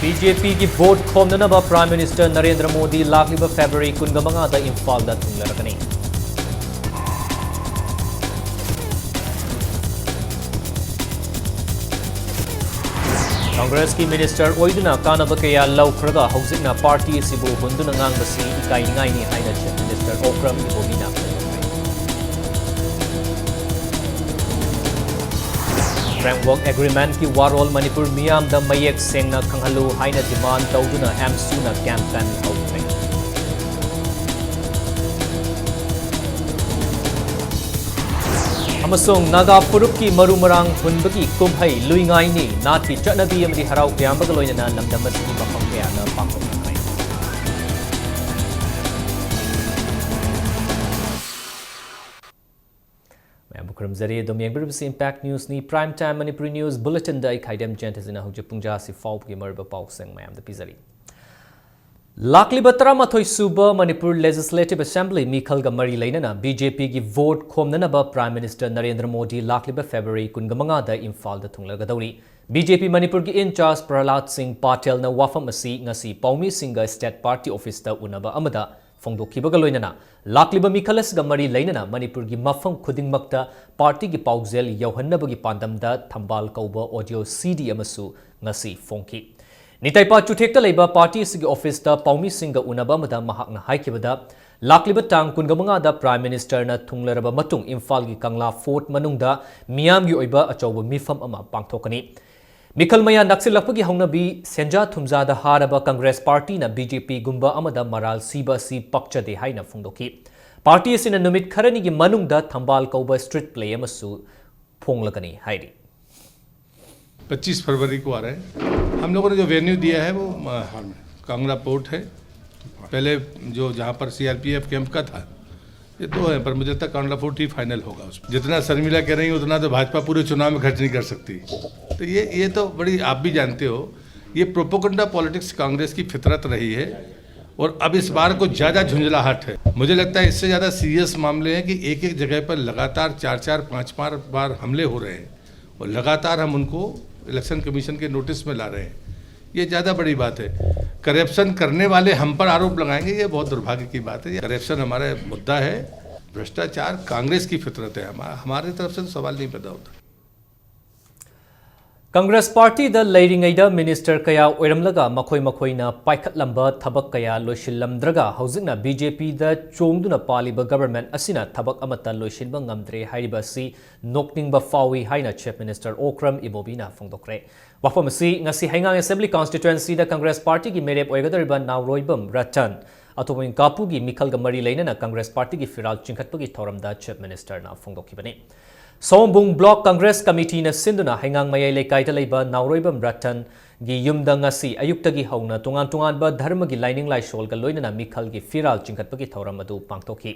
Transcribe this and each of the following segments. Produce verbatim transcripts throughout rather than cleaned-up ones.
B J ꯄꯤꯒꯤ vote ꯈꯣꯝꯅꯅꯕ Prime Minister Narendra Modi ꯂꯥꯛꯂꯤꯕ February ꯀꯨꯟꯒ ꯃꯉꯥꯗ ꯏꯝꯐꯥꯜꯗ ꯊꯨꯡꯂꯔꯒꯅꯤ꯫ ꯀꯪꯒ꯭ꯔꯦꯁꯀꯤ minister ꯑꯣꯏꯗꯨꯅ ꯀꯥꯟꯅꯕ ꯀꯌꯥ ꯂꯧꯈ꯭ꯔꯒ ꯍꯧꯖꯤꯛꯅ party ꯑꯁꯤꯕꯨ ꯍꯨꯟꯗꯨꯅ ꯉꯥꯡꯕꯁꯤ ꯏꯀꯥꯏꯅꯤꯡꯉꯥꯏꯅꯤ ꯍꯥꯏꯅ Chief Minister ꯑꯣꯀ꯭ꯔꯝ ꯏꯕꯣꯕꯤꯅ ꯐꯣꯡꯗꯣꯛꯈ꯭ꯔꯦ꯫ Framework Agreementꯀꯤ ꯋꯥꯔꯣꯜ ꯃꯅꯤꯄꯨꯔ ꯃꯤꯌꯥꯝꯗ ꯃꯌꯦꯛ ꯁꯦꯡꯅ ꯈꯪꯍꯜꯂꯨ ꯍꯥꯏꯅ demand ꯇꯧꯗꯨꯅ ꯑꯦꯝꯁꯨꯅ campaign ꯍꯧꯈ꯭ꯔꯦ꯫ ꯑꯃꯁꯨꯡ ꯅꯥꯒꯥ ꯐꯨꯔꯨꯞꯀꯤ ꯃꯔꯨ ꯃꯔꯥꯡ ꯍꯨꯟꯕꯒꯤ ꯀꯨꯝꯍꯩ ꯂꯨꯏꯉꯥꯏꯅꯤ ꯅꯥꯠꯀꯤ ꯆꯠꯅꯕꯤ ꯑꯃꯗꯤ ꯍꯔꯥꯎ ꯇꯌꯥꯝꯕꯒ ꯂꯣꯏꯅꯅ ꯂꯝꯗꯝ ꯑꯁꯤꯒꯤ ꯃꯐꯝ ꯀꯌꯥꯗ ꯄꯥꯡꯊꯣꯛꯅꯈ꯭ꯔꯦ꯫ ꯃꯌꯥꯝꯕꯨ ꯈꯨꯔꯨꯝꯖꯔꯤ꯫ ꯑꯗꯨꯝ ꯌꯦꯡꯕꯤꯔꯤꯕꯁꯤ Impact Newsꯅꯤ꯫ Prime Time Manipuri News Bulletinꯗ ꯑꯩ ꯈꯥꯏꯗꯦꯝ ꯖꯌꯟꯇꯁꯤꯅ ꯍꯧꯖꯤꯛ ꯄꯨꯡ ꯇꯔꯥ ꯑꯁꯤ ꯐꯥꯎꯕꯒꯤ ꯃꯔꯨꯑꯣꯏꯕ ꯄꯥꯎꯁꯤꯡ ꯃꯌꯥꯝꯗ ꯄꯤꯖꯔꯤ꯫ ꯂꯥꯛꯂꯤꯕ ꯇꯔꯥꯃꯥꯊꯣꯏ ꯁꯨꯕ ꯃꯅꯤꯄꯨꯔ Legislative Assembly ꯃꯤꯈꯜꯒ ꯃꯔꯤ ꯂꯩꯅꯅ ꯕꯤ ꯖꯦ ꯄꯤꯒꯤ ꯚꯣꯠ ꯈꯣꯝꯅꯅꯕ Prime Minister ꯅꯔꯦꯟꯗ꯭ꯔ ꯃꯣꯗꯤ ꯂꯥꯛꯂꯤꯕ February ꯀꯨꯟꯒ ꯃꯉꯥꯗ ꯏꯝꯐꯥꯜꯗ ꯊꯨꯡꯂꯒꯗꯧꯔꯤ꯫ ꯕꯤ ꯖꯦ ꯄꯤ ꯃꯅꯤꯄꯨꯔꯒꯤ in-charge ꯄ꯭ꯔꯍꯂꯥꯗ ꯁꯤꯡ ꯄꯥꯇꯦꯜꯅ ꯋꯥꯐꯝ ꯑꯁꯤ ꯉꯁꯤ ꯄꯥꯎꯃꯤꯁꯤꯡꯒ state party officeꯇ ꯎꯅꯕ ꯑꯃꯗ ꯐꯣꯡꯗꯣꯛꯈꯤꯕꯒ ꯂꯣꯏꯅꯅ ꯂꯥꯛꯂꯤꯕ ꯃꯤꯈꯜ ꯑꯁꯤꯒ ꯃꯔꯤ ꯂꯩꯅꯅ ꯃꯅꯤꯄꯨꯔꯒꯤ ꯃꯐꯝ ꯈꯨꯗꯤꯡꯃꯛꯇ partyꯒꯤ ꯄꯥꯎꯖꯦꯜ ꯌꯧꯍꯟꯅꯕꯒꯤ ꯄꯥꯟꯗꯝꯗ ꯊꯝꯕꯥꯜ ꯀꯧꯕ audio C D ꯑꯃꯁꯨ ꯉꯁꯤ ꯐꯣꯡꯈꯤ꯫ ꯅꯤꯇꯩꯄꯥ ꯆꯨꯊꯦꯛꯇ ꯂꯩꯕ party ꯑꯁꯤꯒꯤ officeꯇ ꯄꯥꯎꯃꯤꯁꯤꯡꯒ ꯎꯅꯕ ꯑꯃꯗ ꯃꯍꯥꯛꯅ ꯍꯥꯏꯈꯤꯕꯗ, ꯂꯥꯛꯂꯤꯕ ꯇꯥꯡ ꯀꯨꯟꯒ ꯃꯉꯥꯗ Prime Ministerꯅ ꯊꯨꯡꯂꯔꯕ ꯃꯇꯨꯡ ꯏꯝꯐꯥꯜꯒꯤ ꯀꯪꯂꯥ Fort ꯃꯅꯨꯡꯗ ꯃꯤꯌꯥꯝꯒꯤ ꯑꯣꯏꯕ ꯑꯆꯧꯕ ꯃꯤꯐꯝ ꯑꯃ ꯄꯥꯡꯊꯣꯛꯀꯅꯤ꯫ ꯃꯤꯈꯜ ꯃꯌꯥ ꯅꯛꯁꯤꯜꯂꯛꯄꯒꯤ ꯍꯧꯅꯕꯤ ꯁꯦꯟꯖꯥ ꯊꯨꯝꯖꯥꯗ ꯍꯥꯔꯕ ꯀꯪꯒ꯭ꯔꯦꯁ partyꯅ ꯕꯤ ꯖꯦ ꯄꯤꯒꯨꯝꯕ ꯑꯃꯗ ꯃꯔꯥꯜ ꯁꯤꯕ ꯑꯁꯤ ꯄꯛꯆꯗꯦ ꯍꯥꯏꯅ ꯐꯣꯡꯗꯣꯛꯈꯤ꯫ Party ꯑꯁꯤꯅ ꯅꯨꯃꯤꯠ ꯈꯔꯅꯤꯒꯤ ꯃꯅꯨꯡꯗ ꯊꯝꯕꯥꯜ ꯀꯧꯕ street play ꯑꯃꯁꯨ ꯐꯣꯡꯂꯒꯅꯤ ꯍꯥꯏꯔꯤ꯫ पच्चीस फरवरी को आ रहे हैं। हम लोगों ने जो वेन्यू दिया है वो अ, कांगड़ा पोर्ट है। पहले जो जहाँ पर सीआरपीएफ कैंप का था, ये दो है, पर मुझे लगता है कांगड़ा फोर्ट ही फाइनल होगा। उसमें जितना शर्मिला कह रही हैं उतना तो भाजपा पूरे चुनाव में खर्च नहीं कर सकती। तो ये ये तो बड़ी, आप भी जानते हो, ये प्रोपोगंडा पॉलिटिक्स कांग्रेस की फितरत रही है। और अब इस बार कुछ ज़्यादा झुंझलाहट है। मुझे लगता है इससे ज़्यादा सीरियस मामले हैं कि एक एक जगह पर लगातार चार चार पाँच पाँच बार हमले हो रहे हैं और लगातार हम उनको इलेक्शन कमीशन के नोटिस में ला रहे हैं। ये ज़्यादा बड़ी बात है। करप्शन करने वाले हम पर आरोप लगाएंगे, ये बहुत दुर्भाग्य की बात है। ये करप्शन हमारा मुद्दा है, भ्रष्टाचार कांग्रेस की फितरत है, हमारा, हमारी तरफ से तो सवाल नहीं पैदा होता। ꯀꯪꯒ꯭ꯔꯦꯁ ꯄꯥꯔꯇꯤꯗ ꯂꯩꯔꯤꯉꯩꯗ ꯃꯤꯅꯤꯁꯇꯔ ꯀꯌꯥ ꯑꯣꯏꯔꯝꯂꯒ ꯃꯈꯣꯏ ꯃꯈꯣꯏꯅ ꯄꯥꯏꯈꯠꯂꯝꯕ ꯊꯕꯛ ꯀꯌꯥ ꯂꯣꯏꯁꯤꯜꯂꯝꯗ꯭ꯔꯒ ꯍꯧꯖꯤꯛꯅ ꯕꯤ ꯖꯦ ꯄꯤꯗ ꯆꯣꯡꯗꯨꯅ ꯄꯥꯜꯂꯤꯕ ꯒꯚꯔꯟꯃꯦꯟꯠ ꯑꯁꯤꯅ ꯊꯕꯛ ꯑꯃꯠꯇ ꯂꯣꯏꯁꯤꯟꯕ ꯉꯝꯗ꯭ꯔꯦ ꯍꯥꯏꯔꯤꯕ ꯑꯁꯤ ꯅꯣꯛꯅꯤꯡꯕ ꯐꯥꯎꯏ ꯍꯥꯏꯅ ꯆꯤꯐ ꯃꯤꯅꯤꯁꯇꯔ ꯑꯣꯀ꯭ꯔꯝ ꯏꯕꯣꯕꯤꯅ ꯐꯣꯡꯗꯣꯛꯈ꯭ꯔꯦ꯫ ꯋꯥꯐꯝ ꯑꯁꯤ ꯉꯁꯤ ꯍꯩꯉꯥꯡ ꯑꯦꯁꯦꯝꯕ꯭ꯂꯤ ꯀꯟꯁꯇꯤꯇ꯭ꯋꯦꯟꯁꯤꯗ ꯀꯪꯒ꯭ꯔꯦꯁ ꯄꯥꯔꯇꯤꯒꯤ ꯃꯤꯔꯦꯞ ꯑꯣꯏꯒꯗꯧꯔꯤꯕ ꯅꯥꯎꯔꯣꯏꯕꯝ ꯔꯇꯟ ꯑꯊꯣꯃꯤꯡ ꯀꯥꯄꯨꯒꯤ ꯃꯤꯈꯜꯒ ꯃꯔꯤ ꯂꯩꯅꯅ ꯀꯪꯒ꯭ꯔꯦꯁ ꯄꯥꯔꯇꯤꯒꯤ ꯐꯤꯔꯥꯜ ꯆꯤꯡꯈꯠꯄꯒꯤ ꯊꯧꯔꯝꯗ ꯆꯤꯐ ꯃꯤꯅꯤꯁꯇꯔꯅ ꯐꯣꯡꯗꯣꯛꯈꯤꯕꯅꯤ꯫ ꯁꯑꯣꯝꯕꯨꯡ ꯕ꯭ꯂꯣꯛ ꯀꯪꯒ꯭ꯔꯦꯁ ꯀꯃꯤꯇꯤꯅ ꯁꯤꯟꯗꯨꯅ ꯍꯩꯉꯥꯡ ꯃꯌꯥꯏ ꯂꯩꯀꯥꯏꯗ ꯂꯩꯕ ꯅꯥꯎꯔꯣꯏꯕꯝ ꯔꯇꯟꯒꯤ ꯌꯨꯝꯗ ꯉꯁꯤ ꯑꯌꯨꯛꯇꯒꯤ ꯍꯧꯅ ꯇꯣꯉꯥꯟ ꯇꯣꯉꯥꯟꯕ ꯙꯔꯃꯒꯤ ꯂꯥꯏꯅꯤꯡ ꯂꯥꯏꯁꯣꯜꯒ ꯂꯣꯏꯅꯅ ꯃꯤꯈꯜꯒꯤ ꯐꯤꯔꯥꯜ ꯆꯤꯡꯈꯠꯄꯒꯤ ꯊꯧꯔꯝ ꯑꯗꯨ ꯄꯥꯡꯊꯣꯛꯈꯤ꯫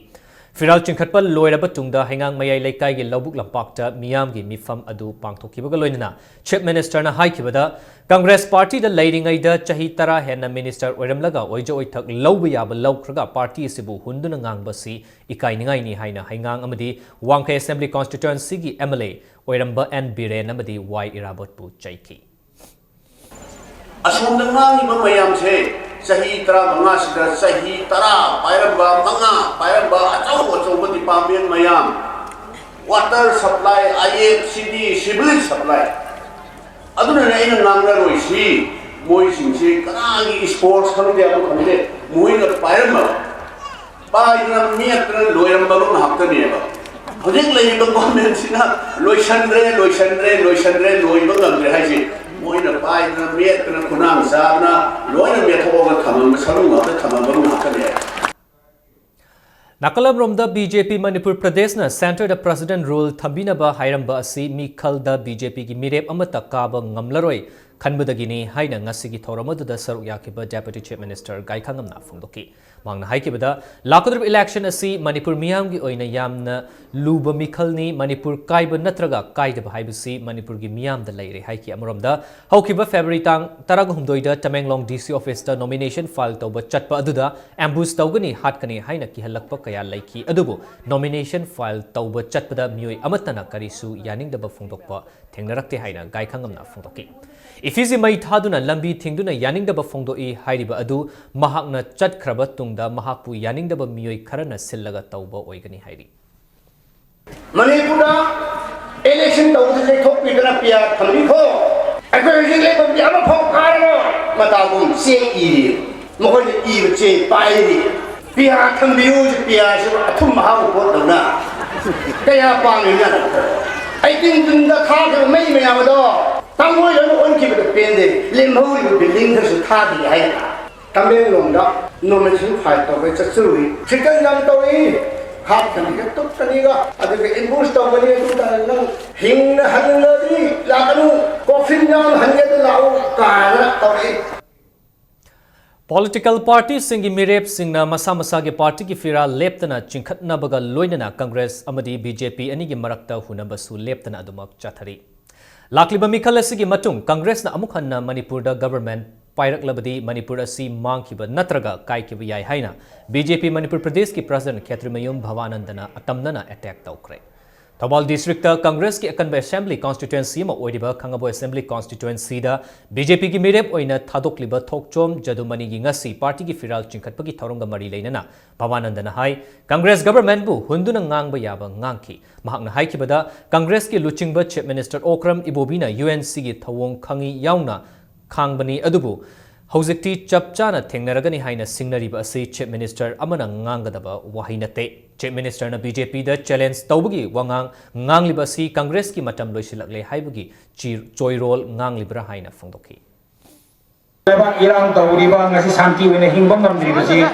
ꯐꯤꯔꯥꯜ ꯆꯤꯡꯈꯠꯄ ꯂꯣꯏꯔꯕ ꯇꯨꯡꯗ ꯍꯩꯉꯥꯡ ꯃꯌꯥꯏ ꯂꯩꯀꯥꯏꯒꯤ ꯂꯧꯕꯨꯛ ꯂꯝꯄꯥꯛꯇ ꯃꯤꯌꯥꯝꯒꯤ ꯃꯤꯐꯝ ꯑꯗꯨ ꯄꯥꯡꯊꯣꯛꯈꯤꯕꯒ ꯂꯣꯏꯅꯅ ꯆꯤꯐ ꯃꯤꯅꯤꯁꯇꯔꯅ ꯍꯥꯏꯈꯤꯕꯗ, ꯀꯪꯒ꯭ꯔꯦꯁ ꯄꯥꯔꯇꯤꯗ ꯂꯩꯔꯤꯉꯩꯗ ꯆꯍꯤ ꯇꯔꯥ ꯍꯦꯟꯅ ꯃꯤꯅꯤꯁꯇꯔ ꯑꯣꯏꯔꯝꯂꯒ ꯑꯣꯏꯖ ꯑꯣꯏꯊꯛ ꯂꯧꯕ ꯌꯥꯕ ꯂꯧꯈ꯭ꯔꯒ ꯄꯥꯔꯇꯤ ꯑꯁꯤꯕꯨ ꯍꯨꯟꯗꯨꯅ ꯉꯥꯡꯕꯁꯤ ꯏꯀꯥꯏꯅꯤꯡꯉꯥꯏꯅꯤ ꯍꯥꯏꯅ ꯍꯩꯉꯥꯡ ꯑꯃꯗꯤ ꯋꯥꯡꯈꯩ ꯑꯦꯁꯦꯝꯕ꯭ꯂꯤ ꯀꯟꯁꯇꯤꯇ꯭ꯋꯦꯟꯁꯤꯒꯤ ꯑꯦꯝ ꯑꯦꯜ ꯑꯦ ꯑꯣꯏꯔꯝꯕ ꯑꯦꯟ ꯕꯤꯔꯦꯟ ꯑꯃꯗꯤ ꯋꯥꯏ ꯏꯔꯥꯕꯣꯠꯄꯨ ꯆꯩꯈꯤ꯫ ꯑꯁꯣꯝꯗ ꯉꯥꯡꯉꯤꯕ ꯃꯌꯥꯝꯁꯦ ꯆꯍꯤ ꯇꯔꯥꯃꯉꯥꯁꯤꯗ ꯆꯍꯤ ꯇꯔꯥ ꯄꯥꯏꯔꯝꯕ, ꯃꯉꯥ ꯄꯥꯏꯔꯝꯕ ꯑꯆꯧ ꯑꯆꯧꯕ ꯗꯤꯄꯥꯔꯠꯃꯦꯟ ꯃꯌꯥꯝ, ꯋꯥꯇꯔ ꯁꯄ꯭ꯂꯥꯏ, ꯑꯥꯏ ꯑꯦꯐ ꯁꯤ ꯗꯤ, ꯁꯤꯚꯤꯜ ꯁꯄ꯭ꯂꯥꯏ, ꯑꯗꯨꯅꯅꯦ ꯑꯩꯅ ꯉꯥꯡꯅꯔꯣꯏꯁꯤ꯫ ꯃꯣꯏꯁꯤꯡꯁꯤ ꯀꯅꯥꯒꯤ ꯏꯁꯄꯣꯔꯠꯁ ꯈꯪꯗꯦ, ꯑꯃ ꯈꯪꯗꯦ, ꯃꯣꯏꯅ ꯄꯥꯏꯔꯝꯕ, ꯄꯥꯏꯗꯅ ꯃꯦꯠꯇꯅ ꯂꯣꯏꯔꯝꯕ ꯉꯥꯛꯇꯅꯦꯕ꯫ ꯍꯧꯖꯤꯛ ꯂꯩꯔꯤꯕ ꯒꯣꯔꯃꯦꯟꯁꯤꯅ ꯂꯣꯏꯁꯟꯗ꯭ꯔꯦ, ꯂꯣꯏꯁꯟꯗ꯭ꯔꯦ, ꯂꯣꯏꯁꯟꯗ꯭ꯔꯦ, ꯂꯣꯏꯕ ꯉꯝꯗ꯭ꯔꯦ ꯍꯥꯏꯁꯦ ꯃꯣꯏꯅ ꯄꯥꯏꯗꯅ ꯃꯦꯠꯇꯅ ꯈꯨꯅꯥꯡ ꯆꯥꯗꯅ ꯂꯣꯏꯅ ꯃꯦꯠꯊꯣꯛꯑꯒ ꯊꯝꯃꯝꯕ, ꯁꯔꯨ ꯉꯥꯛꯇ ꯊꯝꯃꯝꯕ ꯉꯥꯛꯇꯅꯦꯕ꯫ ꯅꯥꯀꯜ ꯑꯃꯔꯣꯝꯗ ꯕꯤ ꯖꯦ ꯄꯤ ꯃꯅꯤꯄꯨꯔ ꯄ꯭ꯔꯗꯦꯁꯅ ꯁꯦꯟꯇꯔꯗ ꯄ꯭ꯔꯦꯁꯤꯗꯦꯟꯠ ꯔꯨꯜ ꯊꯝꯕꯤꯅꯕ ꯍꯥꯏꯔꯝꯕ ꯑꯁꯤ ꯃꯤꯈꯜꯗ ꯕꯤ ꯖꯦ ꯄꯤꯒꯤ ꯃꯤꯔꯦꯞ ꯑꯃꯠꯇ ꯀꯥꯕ ꯉꯝꯂꯔꯣꯏ ꯈꯟꯕꯗꯒꯤꯅꯤ ꯍꯥꯏꯅ ꯉꯁꯤꯒꯤ ꯊꯧꯔꯝ ꯑꯗꯨꯗ ꯁꯔꯨꯛ ꯌꯥꯈꯤꯕ ꯗꯦꯄ꯭ꯌꯨꯇꯤ ꯆꯤꯐ ꯃꯤꯅꯤꯁꯇꯔ ꯒꯥꯏꯈꯥꯉꯝꯅ ꯐꯣꯡꯗꯣꯛꯈꯤ꯫ ꯃꯍꯥꯛꯅ ꯍꯥꯏꯈꯤꯕꯗ, ꯂꯥꯛꯀꯗꯧꯔꯤꯕ ꯏꯂꯦꯛꯁꯟ ꯑꯁꯤ ꯃꯅꯤꯄꯨꯔ ꯃꯤꯌꯥꯝꯒꯤ ꯑꯣꯏꯅ ꯌꯥꯝꯅ ꯂꯨꯕ ꯃꯤꯈꯜꯅꯤ꯫ ꯃꯅꯤꯄꯨꯔ ꯀꯥꯏꯕ ꯅꯠꯇ꯭ꯔꯒ ꯀꯥꯏꯗꯕ ꯍꯥꯏꯕꯁꯤ ꯃꯅꯤꯄꯨꯔꯒꯤ ꯃꯤꯌꯥꯝꯗ ꯂꯩꯔꯦ ꯍꯥꯏꯈꯤ꯫ ꯑꯃꯔꯣꯝꯗ, ꯍꯧꯈꯤꯕ ꯐꯦꯕ꯭ꯔꯨꯋꯥꯔꯤ ꯇꯥꯡ ꯇꯔꯥꯒ ꯍꯨꯝꯗꯣꯏꯗ ꯇꯃꯦꯡꯂꯣꯡ ꯗꯤ ꯁꯤ ꯑꯣꯐꯤꯁꯇ ꯅꯣꯃꯤꯅꯦꯁꯟ ꯐꯥꯏꯜ ꯇꯧꯕ ꯆꯠꯄ ꯑꯗꯨꯗ ꯑꯦꯝꯕꯨꯁ ꯇꯧꯒꯅꯤ, ꯍꯥꯠꯀꯅꯤ ꯍꯥꯏꯅ ꯀꯤꯍꯜꯂꯛꯄ ꯀꯌꯥ ꯂꯩꯈꯤ꯫ ꯑꯗꯨꯕꯨ ꯅꯣꯃꯤꯅꯦꯁꯟ ꯐꯥꯏꯜ ꯇꯧꯕ ꯆꯠꯄꯗ ꯃꯤꯑꯣꯏ ꯑꯃꯠꯇꯅ ꯀꯔꯤꯁꯨ ꯌꯥꯅꯤꯡꯗꯕ ꯐꯣꯡꯗꯣꯛꯄ ꯊꯦꯡꯅꯔꯛꯇꯦ ꯍꯥꯏꯅ ꯒꯥꯏꯈꯥꯉꯝꯅ ꯐꯣꯡꯗꯣꯛꯈꯤ꯫ ꯐꯤꯁꯤ ꯃꯩ ꯊꯥꯗꯨꯅ ꯂꯝꯕꯤ ꯊꯤꯡꯗꯨꯅ ꯌꯥꯅꯤꯡꯗꯕ ꯐꯣꯡꯗꯣꯛꯏ ꯍꯥꯏꯔꯤꯕ ꯑꯗꯨ ꯃꯍꯥꯛꯅ ꯆꯠꯈ꯭ꯔꯕ ꯇꯨꯡꯗ ꯃꯍꯥꯛꯄꯨ ꯌꯥꯅꯤꯡꯗꯕ ꯃꯤꯑꯣꯏ ꯈꯔꯅ ꯁꯤꯜꯂꯒ ꯇꯧꯕ ꯑꯣꯏꯒꯅꯤ ꯍꯥꯏꯔꯤ꯫ ꯃꯅꯤꯄꯨꯔꯗ ꯏꯂꯦꯛꯁꯟ ꯇꯧꯕꯗ ꯂꯩꯊꯣꯛꯄꯤꯗꯅ ꯄꯤꯌꯥ ꯊꯝꯕꯤꯈꯣ꯫ ꯑꯩꯈꯣꯏ ꯍꯧꯖꯤꯛ ꯂꯦꯞꯄꯗꯤ ꯑꯃꯐꯥꯎ ꯀꯥꯔꯔꯣꯏ꯫ ꯃꯇꯥꯒꯨꯝ ꯆꯦꯡ ꯏꯔꯤ꯫ ꯃꯈꯣꯏꯅ ꯏꯕ ꯆꯦꯡ ꯄꯥꯏꯔꯤ꯫ ꯄꯤꯌꯥ ꯊꯝꯕꯤꯌꯨ, ꯄꯤꯌꯥꯁꯤꯕꯨ ꯑꯊꯨꯝ ꯃꯍꯥꯎ ꯄꯣꯠꯇꯧꯅ ꯀꯌꯥ ꯄꯥꯝꯃꯤꯕꯖꯥꯠꯅꯣ? ꯑꯩꯇꯤꯟ ꯖꯨꯟꯗ ꯊꯥꯈꯤꯕ ꯃꯩ ꯃꯌꯥꯝ ꯑꯗꯣ ꯇꯥꯡꯒꯣꯏ ꯂꯣꯏꯅ ꯑꯣꯟꯈꯤꯕꯗ ꯄꯦꯟꯗꯦ꯫ ꯂꯦꯝꯍꯧꯔꯤꯕ ꯕꯤꯜꯗꯤꯡꯗꯨꯁꯨ ꯊꯥꯈꯤꯒꯦ ꯍꯥꯏꯅ ꯇꯃꯦꯡꯂꯣꯡꯗ ꯅꯣꯃꯤꯅꯦꯁꯟ ꯐꯥꯏꯜ ꯇꯧꯕꯩ ꯆꯠꯆꯔꯨꯏ꯫ ꯊ꯭ꯔꯤꯇꯟ ꯌꯥꯝ ꯇꯧꯏ꯫ ꯍꯥꯠꯀꯅꯤꯒ ꯇꯨꯞꯀꯅꯤꯒ ꯑꯗꯨꯒ ꯑꯦꯝꯕꯨꯁ ꯇꯧꯒꯅꯤ꯫ ꯑꯗꯨ ꯇꯥꯔꯗꯤ ꯅꯪ ꯍꯤꯡꯅ ꯍꯟꯅꯤꯡꯉꯗꯤ ꯂꯥꯛꯀꯅꯨ, ꯀꯣꯐꯤꯟ ꯌꯥꯎꯅ ꯍꯟꯒꯦꯗ ꯂꯥꯛꯎ ꯀꯥꯏꯅ ꯇꯧꯔꯛꯏ꯫ ꯄꯣꯂꯤꯇꯤꯀꯦꯜ ꯄꯥꯔꯇꯤꯁꯤꯡꯒꯤ ꯃꯤꯔꯦꯞꯁꯤꯡꯅ ꯃꯁꯥ ꯃꯁꯥꯒꯤ ꯄꯥꯔꯇꯤꯒꯤ ꯐꯤꯔꯥꯜ ꯂꯦꯞꯇꯅ ꯆꯤꯡꯈꯠꯅꯕꯒ ꯂꯣꯏꯅꯅ ꯀꯪꯒ꯭ꯔꯦꯁ ꯑꯃꯗꯤ ꯕꯤ ꯖꯦ ꯄꯤ ꯑꯅꯤꯒꯤ ꯃꯔꯛꯇ ꯍꯨꯟꯅꯕꯁꯨ ꯂꯦꯞꯇꯅ ꯑꯗꯨꯃꯛ ꯆꯠꯊꯔꯤ꯫ ꯂꯥꯛꯂꯤꯕ ꯃꯤꯈꯜ ꯑꯁꯤꯒꯤ ꯃꯇꯨꯡ ꯀꯪꯒ꯭ꯔꯦꯁꯅ ꯑꯃꯨꯛ ꯍꯟꯅ ꯃꯅꯤꯄꯨꯔꯗ ꯒꯚꯔꯟꯃꯦꯟꯠ ꯄꯥꯏꯔꯛꯂꯕꯗꯤ ꯃꯅꯤꯄꯨꯔ ꯑꯁꯤ ꯃꯥꯡꯈꯤꯕ ꯅꯠꯇ꯭ꯔꯒ ꯀꯥꯏꯈꯤꯕ ꯌꯥꯏ ꯍꯥꯏꯅ ꯕꯤ ꯖꯦ ꯄꯤ ꯃꯅꯤꯄꯨꯔ ꯄ꯭ꯔꯗꯦꯁꯀꯤ ꯄ꯭ꯔꯁꯤꯗꯦꯟꯠ ꯈꯦꯇ꯭ꯔꯤꯃꯌꯨꯝ ꯚꯕꯥꯅꯟꯗꯅ ꯑꯇꯝꯅꯅ ꯑꯦꯇꯦꯛ ꯇꯧꯈ꯭ꯔꯦ꯫ ꯊꯧꯕꯥꯜ ꯗꯤꯁꯇ꯭ꯔꯤꯛꯇ ꯀꯪꯒ꯭ꯔꯦꯁꯀꯤ ꯑꯀꯟꯕ ꯑꯦꯁꯦꯝꯕ꯭ꯂꯤ ꯀꯣꯟꯁꯇꯤꯇ꯭ꯋꯦꯟꯁꯤꯗ ꯕꯤ ꯖꯦ ꯄꯤꯒꯤ ꯃꯤꯔꯦꯞ ꯑꯣꯏꯅ ꯊꯥꯗꯣꯛꯂꯤꯕ ꯊꯣꯛꯆꯣꯝ ꯖꯗꯨꯃꯅꯤꯒꯤ ꯉꯁꯤ ꯄꯥꯔꯇꯤꯒꯤ ꯐꯤꯔꯥꯜ ꯆꯤꯡꯈꯠꯄꯒꯤ ꯊꯧꯔꯝꯒ ꯃꯔꯤ ꯂꯩꯅꯅ ꯚꯕꯥꯅꯟꯗꯅ ꯍꯥꯏ, ꯀꯪꯒ꯭ꯔꯦꯁ ꯒꯚꯔꯟꯃꯦꯟꯠꯕꯨ ꯍꯨꯟꯗꯨꯅ ꯉꯥꯡꯕ ꯌꯥꯕ ꯉꯥꯡꯈꯤ꯫ ꯃꯍꯥꯛꯅ ꯍꯥꯏꯈꯤꯕꯗ, ꯀꯪꯒ꯭ꯔꯦꯁꯀꯤ ꯂꯨꯆꯤꯡꯕ ꯆꯤꯐ ꯃꯤꯅꯤꯁꯇꯔ ꯑꯣꯀ꯭ꯔꯝ ꯏꯕꯣꯕꯤꯅ ꯌꯨ ꯑꯦꯟ ꯁꯤꯒꯤ ꯊꯧꯑꯣꯡ ꯈꯪꯏ ꯌꯥꯎꯅ ꯈꯥꯡꯕꯅꯤ, ꯑꯗꯨꯕꯨ ꯍꯧꯖꯤꯛꯇꯤ ꯆꯞ ꯆꯥꯅ ꯊꯦꯡꯅꯔꯒꯅꯤ ꯍꯥꯏꯅ ꯁꯤꯡꯅꯔꯤꯕ ꯑꯁꯤ ꯆꯤꯐ ꯃꯤꯅꯤꯁꯇꯔ ꯑꯃꯅ ꯉꯥꯡꯒꯗꯕ ꯋꯥꯍꯩ ꯅꯠꯇꯦ꯫ ꯆꯤꯐ ꯃꯤꯅꯤꯁꯇꯔꯅ ꯕꯤ ꯖꯦ ꯄꯤꯗ ꯆꯦꯂꯦꯟꯖ ꯇꯧꯕꯒꯤ ꯋꯥꯉꯥꯡ ꯉꯥꯡꯂꯤꯕ ꯑꯁꯤ ꯀꯪꯒ꯭ꯔꯦꯁꯀꯤ ꯃꯇꯝ ꯂꯣꯏꯁꯤꯜꯂꯛꯂꯦ ꯍꯥꯏꯕꯒꯤ ꯆꯤ-, ꯆꯣꯏꯔꯣꯜ ꯉꯥꯡꯂꯤꯕ꯭ꯔꯥ ꯍꯥꯏꯅ ꯐꯣꯡꯗꯣꯛꯈꯤ꯫ ꯂꯩꯕꯥꯛ ꯏꯔꯥꯡ ꯇꯧꯔꯤꯕ, ꯉꯁꯤ ꯁꯥꯟꯇꯤ ꯑꯣꯏꯅ ꯍꯤꯡꯕ ꯉꯝꯗ꯭ꯔꯤꯕꯁꯤ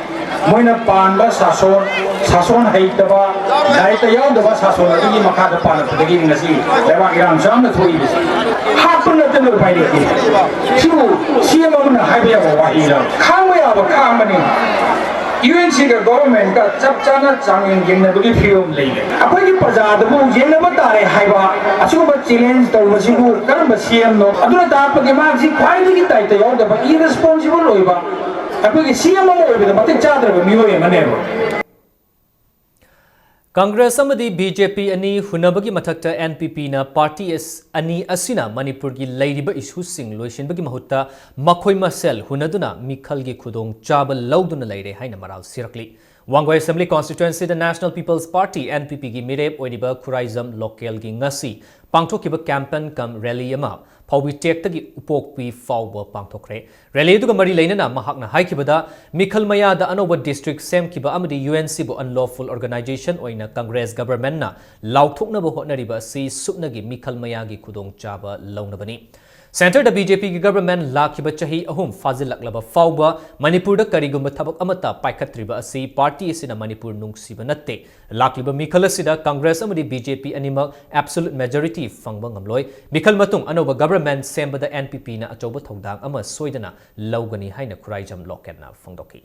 ꯃꯣꯏꯅ ꯄꯥꯟꯕ ꯁꯥꯁꯣꯟ, ꯁꯥꯁꯣꯟ ꯍꯩꯇꯕ, ꯗꯥꯏꯇ ꯌꯥꯎꯗꯕ ꯁꯥꯁꯣꯟ ꯑꯗꯨꯒꯤ ꯃꯈꯥꯗ ꯄꯥꯜꯂꯛꯄꯗꯒꯤ ꯉꯁꯤ ꯂꯩꯕꯥꯛ ꯏꯔꯥꯡ ꯆꯥꯎꯅ ꯊꯣꯛꯏꯕꯁꯤ꯫ ꯍꯥꯠꯄ ꯅꯠꯇꯅ ꯎꯄꯥꯏ ꯂꯩꯇꯦ꯫ ꯁꯤꯕꯨ ꯁꯤ ꯑꯦꯝ ꯑꯃꯅ ꯍꯥꯏꯕ ꯌꯥꯕ ꯋꯥꯍꯩꯔ? ꯈꯥꯡꯕ ꯌꯥꯕ ꯈꯥꯡꯕꯅꯤ꯫ ꯌꯨ ꯑꯦꯟ ꯁꯤꯒ ꯒꯣꯚꯔꯟꯃꯦꯟꯠꯀ ꯆꯞ ꯆꯥꯅ ꯆꯥꯡꯌꯦꯡ ꯌꯦꯡꯅꯕꯒꯤ ꯐꯤꯕꯝ ꯂꯩꯔꯦ꯫ ꯑꯩꯈꯣꯏꯒꯤ ꯄ꯭ꯔꯖꯥꯗꯕꯨ ꯌꯦꯡꯅꯕ ꯇꯥꯔꯦ ꯍꯥꯏꯕ ꯑꯁꯤꯒꯨꯝꯕ ꯆꯦꯂꯦꯟꯖ ꯇꯧꯕꯁꯤꯕꯨ ꯀꯔꯝꯕ ꯁꯤ ꯑꯦꯝꯅꯣ? ꯑꯗꯨꯅ ꯇꯥꯛꯄꯗꯤ ꯃꯥꯁꯤ ꯈ꯭ꯋꯥꯏꯗꯒꯤ ꯗꯥꯏꯇ ꯌꯥꯎꯗꯕ, ꯏꯔꯦꯁꯄꯣꯟꯁꯤꯕꯜ ꯑꯣꯏꯕ, ꯑꯩꯈꯣꯏꯒꯤ ꯁꯤ ꯑꯦꯝ ꯑꯃ ꯑꯣꯏꯕꯗ ꯃꯇꯤꯛ ꯆꯥꯗ꯭ꯔꯕ ꯃꯤꯑꯣꯏ ꯑꯃꯅꯦꯕ꯫ ꯀꯪꯒ꯭ꯔꯦꯁ ꯑꯃꯗꯤ ꯕꯤ ꯖꯦ ꯄꯤ ꯑꯅꯤ ꯍꯨꯟꯅꯕꯒꯤ ꯃꯊꯛꯇ ꯑꯦꯟ ꯄꯤ ꯄꯤꯅ ꯄꯥꯔꯇꯤ ꯑꯁ-, ꯑꯅꯤ ꯑꯁꯤꯅ ꯃꯅꯤꯄꯨꯔꯒꯤ ꯂꯩꯔꯤꯕ ꯏꯁꯨꯁꯤꯡ ꯂꯣꯏꯁꯤꯟꯕꯒꯤ ꯃꯍꯨꯠꯇ ꯃꯈꯣꯏ ꯃꯁꯦꯜ ꯍꯨꯟꯅꯗꯨꯅ ꯃꯤꯈꯜꯒꯤ ꯈꯨꯗꯣꯡꯆꯥꯕ ꯂꯧꯗꯨꯅ ꯂꯩꯔꯦ ꯍꯥꯏꯅ ꯃꯔꯥꯜ ꯁꯤꯔꯛꯂꯤ꯫ ꯋꯥꯡꯒꯣꯏ ꯑꯦꯁꯦꯝꯕ꯭ꯂꯤ ꯀꯣꯟꯁꯇꯤꯇ꯭ꯋꯦꯟꯁꯤꯗ national peoples party, N P ꯄꯤꯒꯤ ꯃꯤꯔꯦꯞ ꯑꯣꯏꯔꯤꯕ ꯈꯨꯔꯥꯏꯖꯝ ꯂꯣꯀꯦꯜꯒꯤ ꯉꯁꯤ ꯄꯥꯡꯊꯣꯛꯈꯤꯕ ꯀꯦꯝꯄꯦꯟ ꯀꯝ ꯔꯦꯂꯤ ꯑꯃ ꯐꯥꯎꯕꯤ ꯇꯦꯛꯇꯒꯤ ꯎꯄꯣꯛꯄꯤ ꯐꯥꯎꯕ ꯄꯥꯡꯊꯣꯛꯈ꯭ꯔꯦ꯫ ꯔꯦꯂꯤ ꯑꯗꯨꯒ ꯃꯔꯤ ꯂꯩꯅꯅ ꯃꯍꯥꯛꯅ ꯍꯥꯏꯈꯤꯕꯗ, ꯃꯤꯈꯜ ꯃꯌꯥꯗ ꯑꯅꯧꯕ ꯗꯤꯁꯇ꯭ꯔꯤꯛ ꯁꯦꯝꯈꯤꯕ ꯑꯃꯗꯤ ꯌꯨ ꯑꯦꯟ ꯁꯤꯕꯨ unlawful organization ꯑꯣꯏꯅ ꯀꯪꯒ꯭ꯔꯦꯁ ꯒꯚꯔꯟꯃꯦꯟꯠꯅ ꯂꯥꯎꯊꯣꯛꯅꯕ ꯍꯣꯠꯅꯔꯤꯕ ꯑꯁꯤ ꯁꯨꯞꯅꯒꯤ ꯃꯤꯈꯜ ꯃꯌꯥꯒꯤ ꯈꯨꯗꯣꯡꯆꯥꯕ ꯂꯧꯅꯕꯅꯤ꯫ ꯁꯦꯟꯇꯔꯗ ꯕꯤ ꯖꯦ ꯄꯤꯒꯤ ꯒꯚꯔꯟꯃꯦꯟꯠ ꯂꯥꯛꯈꯤꯕ ꯆꯍꯤ ꯑꯍꯨꯝ ꯐꯥꯖꯤꯜꯂꯛꯂꯕ ꯐꯥꯎꯕ ꯃꯅꯤꯄꯨꯔꯗ ꯀꯔꯤꯒꯨꯝꯕ ꯊꯕꯛ ꯑꯃꯠꯇ ꯄꯥꯏꯈꯠꯇ꯭ꯔꯤꯕ ꯑꯁꯤ ꯄꯥꯔꯇꯤ ꯑꯁꯤꯅ ꯃꯅꯤꯄꯨꯔ ꯅꯨꯡꯁꯤꯕ ꯅꯠꯇꯦ꯫ ꯂꯥꯛꯂꯤꯕ ꯃꯤꯈꯜ ꯑꯁꯤꯗ ꯀꯪꯒ꯭ꯔꯦꯁ ꯑꯃꯗꯤ ꯕꯤ ꯖꯦ ꯄꯤ ꯑꯅꯤꯃꯛ absolute majority ꯐꯪꯕ ꯉꯝꯂꯣꯏ꯫ ꯃꯤꯈꯜ ꯃꯇꯨꯡ ꯑꯅꯧꯕ ꯒꯚꯔꯟꯃꯦꯟꯠ ꯁꯦꯝꯕꯗ ꯑꯦꯟ ꯄꯤ ꯄꯤꯅ ꯑꯆꯧꯕ ꯊꯧꯗꯥꯡ ꯑꯃ ꯁꯣꯏꯗꯅ ꯂꯧꯒꯅꯤ ꯍꯥꯏꯅ ꯈꯨꯔꯥꯏꯖꯝ ꯂꯣꯀꯦꯜꯅ ꯐꯣꯡꯗꯣꯛꯈꯤ꯫